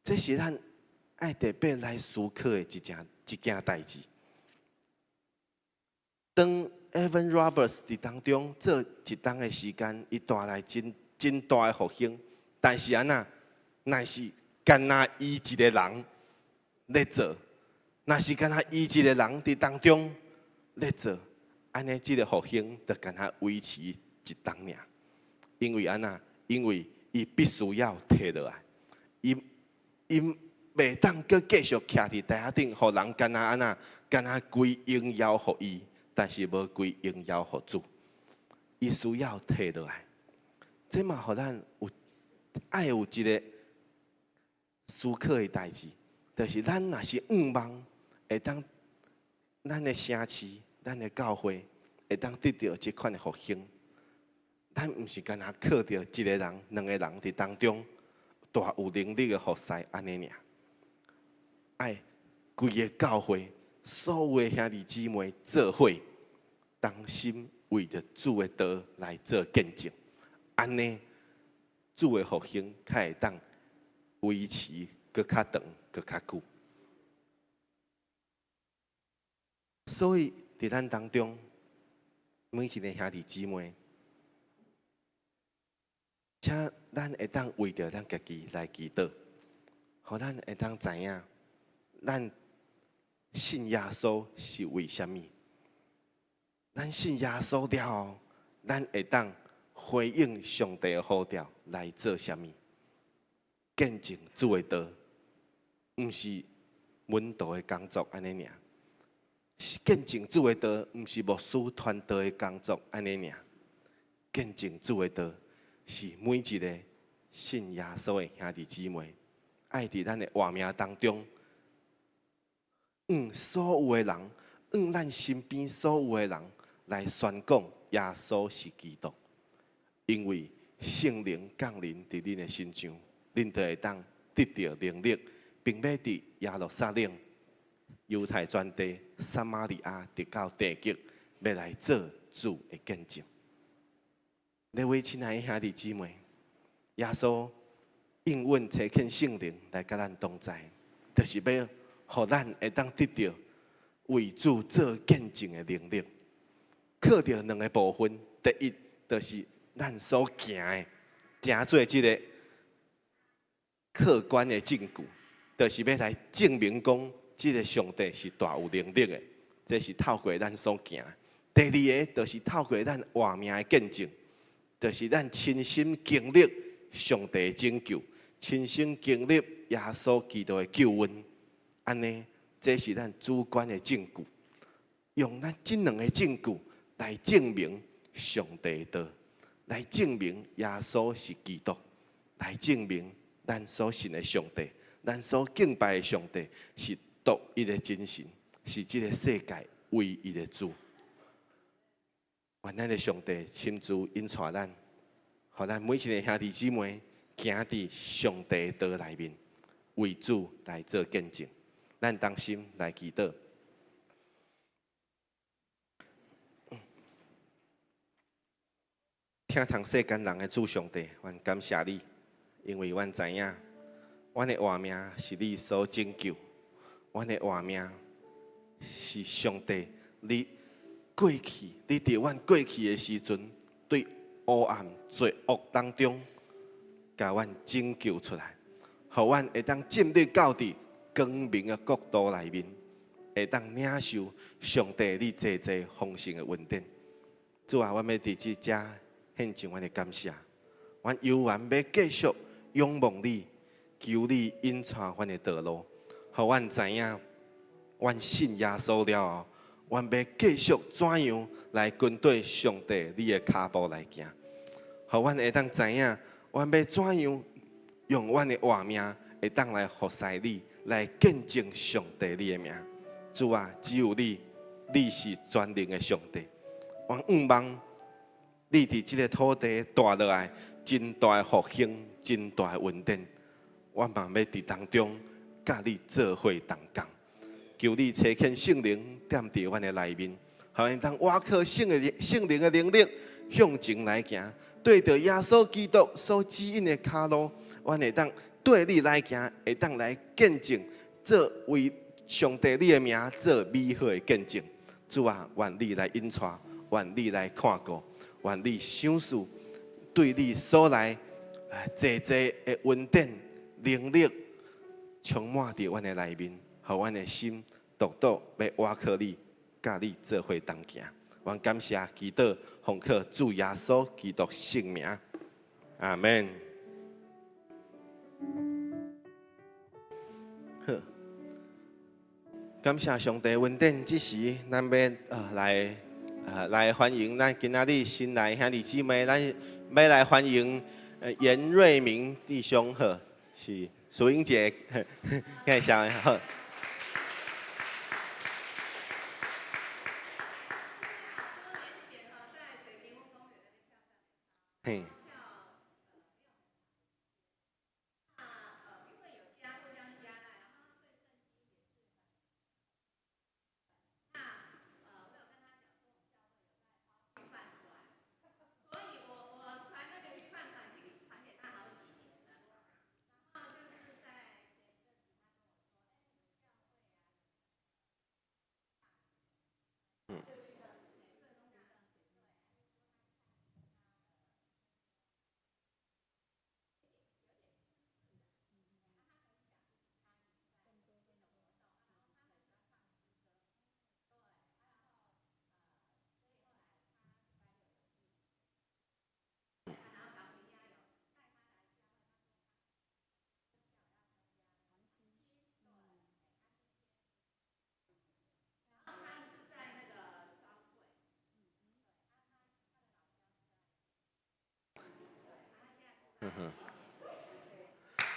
這是咱愛特別來思考的一件代誌。當 Evan Roberts 佇當中做一冬的時間，伊帶來真真大的復興。但是按怎？若是干焦伊一个人咧做，若是干焦伊一个人佇當中咧做，按呢這个復興就干焦維持一冬爾。因為按怎？因為伊必須要退落來，伊袂當閣繼續徛佇台仔頂，予人干焦按怎？干焦歸榮耀予伊，但是無歸榮耀予主。伊需要退落來，這嘛予咱有愛有一个思考的代誌，就是咱若是向望會當咱的城市、咱的教會會當得著這款的復興，咱毋是干焦靠著一个人、兩個人佇當中大有能力的服侍按呢爾，愛規个教會所有的兄弟姊妹做伙，同心為著主的道來做見證，按呢主的復興較會當維持閣較長、閣較久。所以佇咱當中，每一个兄弟姊妹，請咱會當為著咱家己來祈禱，予咱會當知影，咱信耶穌是為啥物？咱信耶穌了後，咱會當回應上帝的呼召來做啥物？見證主的道，毋是門徒的工作按呢爾。見證主的道，毋是牧師傳道的工作按呢爾。見證主的道，是每一个信耶穌的兄弟姊妹，愛佇咱的活命當中，向所有的人，向咱身邊所有的人來宣講耶穌是基督，因為聖靈降臨佇恁的身上，恁就會當得著能力，並欲佇耶路撒冷、猶太全地、撒瑪利亞，直到地極，欲來做主的見證。各位親愛的兄弟姊妹，耶穌應允差遣聖靈來佮咱同在，就是欲予咱會當得著為主做見證的能力。靠著兩个部分，第一就是咱所行的，誠做這个客觀的證據，就是欲來證明講，這个上帝是大有能力的，這是透過咱所行。第二个就是透過咱活命的見證，就是咱親身經歷上帝的拯救，親身經歷耶穌基督的救恩。按呢，這是咱主觀的證據，用咱這兩个證據來證明上帝的道，來證明耶穌是基督，來證明咱所信的上帝，咱所敬拜的上帝是獨一的真神，是這个世界唯一的主。願咱的上帝親自引帶咱，予咱每一个兄弟姊妹行佇上帝的道內面，為主來做見證。咱同心來祈禱。疼痛世間人的主上帝，阮感謝你，因為阮知影，阮的活命是你所拯救，阮的活命是上帝你過去，你佇阮過去的時陣，對黑暗罪惡當中，共阮拯救出來，予阮會當進入到佇光明的國度內面，會當領受上帝你濟濟豐盛的恩典。主啊，阮欲佇這遮獻上阮的感謝，阮猶原欲繼續仰望你，求你引帶阮的道路，予阮知影，阮信耶穌了後，阮欲繼續怎樣來跟綴上帝你的跤步來行，予阮會當知影，阮欲怎樣用阮的活命會當來服侍你，來見證上帝你的名。主啊，只有你，你是全能的上帝。阮向望你佇這个土地帶落來真大的復興，真大的恩典。阮嘛欲佇當中佮你做伙同工，求你差遣聖靈踮佇阮的內面，予阮當倚靠聖靈的能力向前來行，對著耶穌基督所指引的跤路，阮會當對你來行，會當來見證，做為上帝你的名做美好的見證。主啊，願你來引帶，願你來看顧，願你賞賜對你所來濟濟的恩典能力，充滿佇阮的內面，予阮的心獨獨欲倚靠你，佮你做伙同行。阮感謝祈禱，奉靠主耶穌基督聖名，阿們。好，感謝上帝恩典，這時咱欲來歡迎咱今仔日新來兄弟姊妹，咱欲來歡迎嚴瑞明弟兄，好，是淑英姐，感謝好。嘿。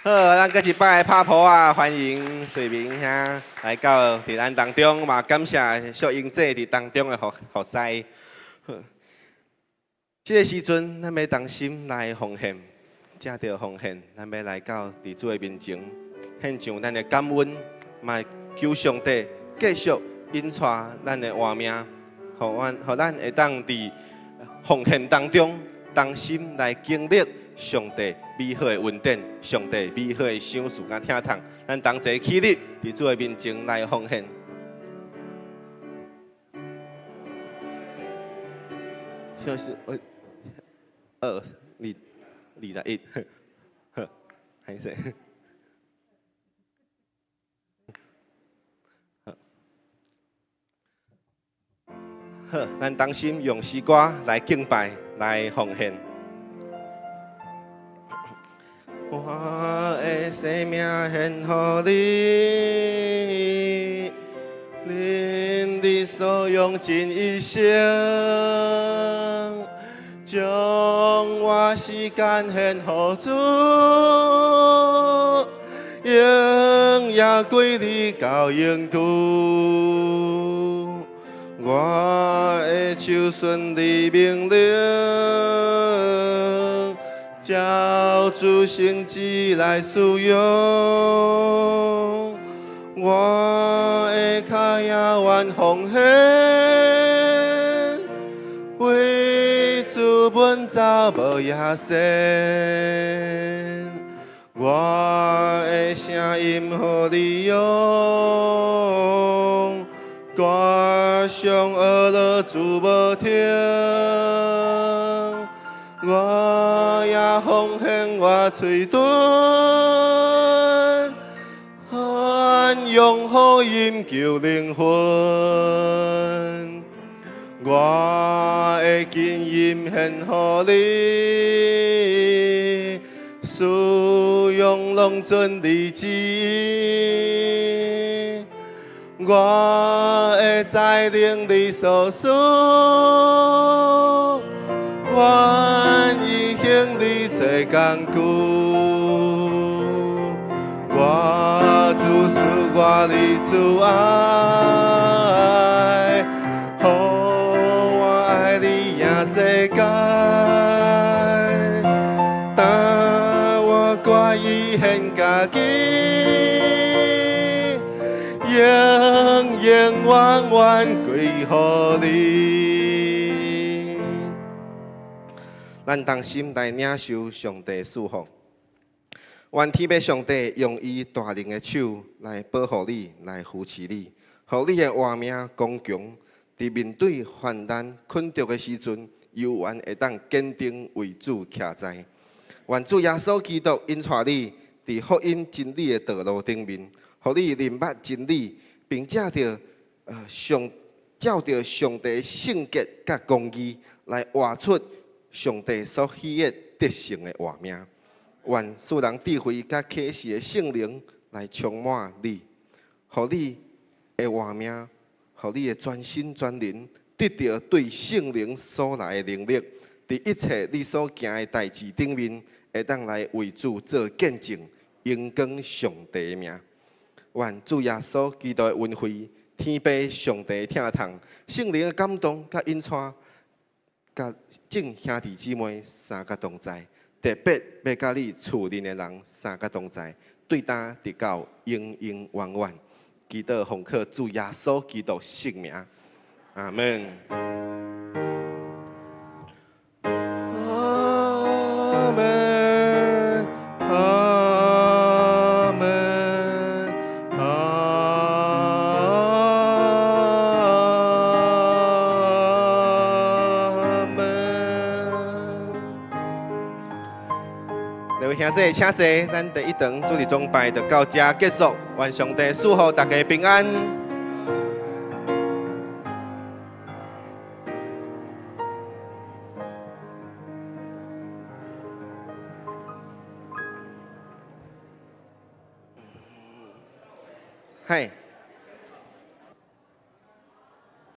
好，咱閣一擺拍噗仔，歡迎瑞明兄來到佇咱當中，嘛感謝淑英姐佇當中的服侍。好，這个時陣，咱欲同心來奉獻，藉著奉獻，咱欲來到佇主的面前，獻上咱的感恩，嘛求上帝繼續引帶咱的活命，予咱會當佇奉獻當中同心來經歷上帝美好的恩典，上帝美好的賞賜佮疼痛。咱同齊起立，佇主的面前來奉獻。像是我二二21，好，歹勢。好，咱同心用詩歌來敬拜，來奉獻。我的生命獻予你，任你所用盡一生，將我時間獻予主，榮耀歸你到永久。我的手順你命令，照主聖旨來使用。我的跤也願奉獻，為主奔走無歇息。我的聲音予你用，歌唱呵咾主無停。我也奉獻我喙唇，宣揚福音救靈魂。我的金銀獻予你，使用攏遵你旨意。我的才能你所賜，願意行你做工具。我主賜我你慈愛，予我愛你贏世界。當我決意獻家己，永永遠遠歸予你。咱同心來領受上帝賜福。願天父上帝用伊大能的手來保護你，來扶持你，予你的活命剛強。佇面對患難困著的時陣，猶原會當堅定為主徛在。願主耶穌基督引帶你，佇福音真理的道路頂面，予你認捌真理，並照著上帝聖潔佮公義來活出上帝所喜悅得勝的活命。願賜人智慧佮啟示的聖靈來充滿你，予你的活命，予你的全心全靈得著對聖靈所來的能力，佇一切你所行的代誌頂面，會當來為主做見證，榮光上帝的名。願主耶穌基督的恩惠、天父上帝的疼痛、聖靈的感動佮引帶，佮眾兄弟姊妹三個同在，特別欲佮你厝內的人三個同在，對今直到永永遠遠。祈禱奉靠主耶穌基督聖名，阿門。阿門，阿門，阿門。各位兄弟，請坐。咱第一堂主日崇拜就到這結束。願上帝賜福大家平安。嗨。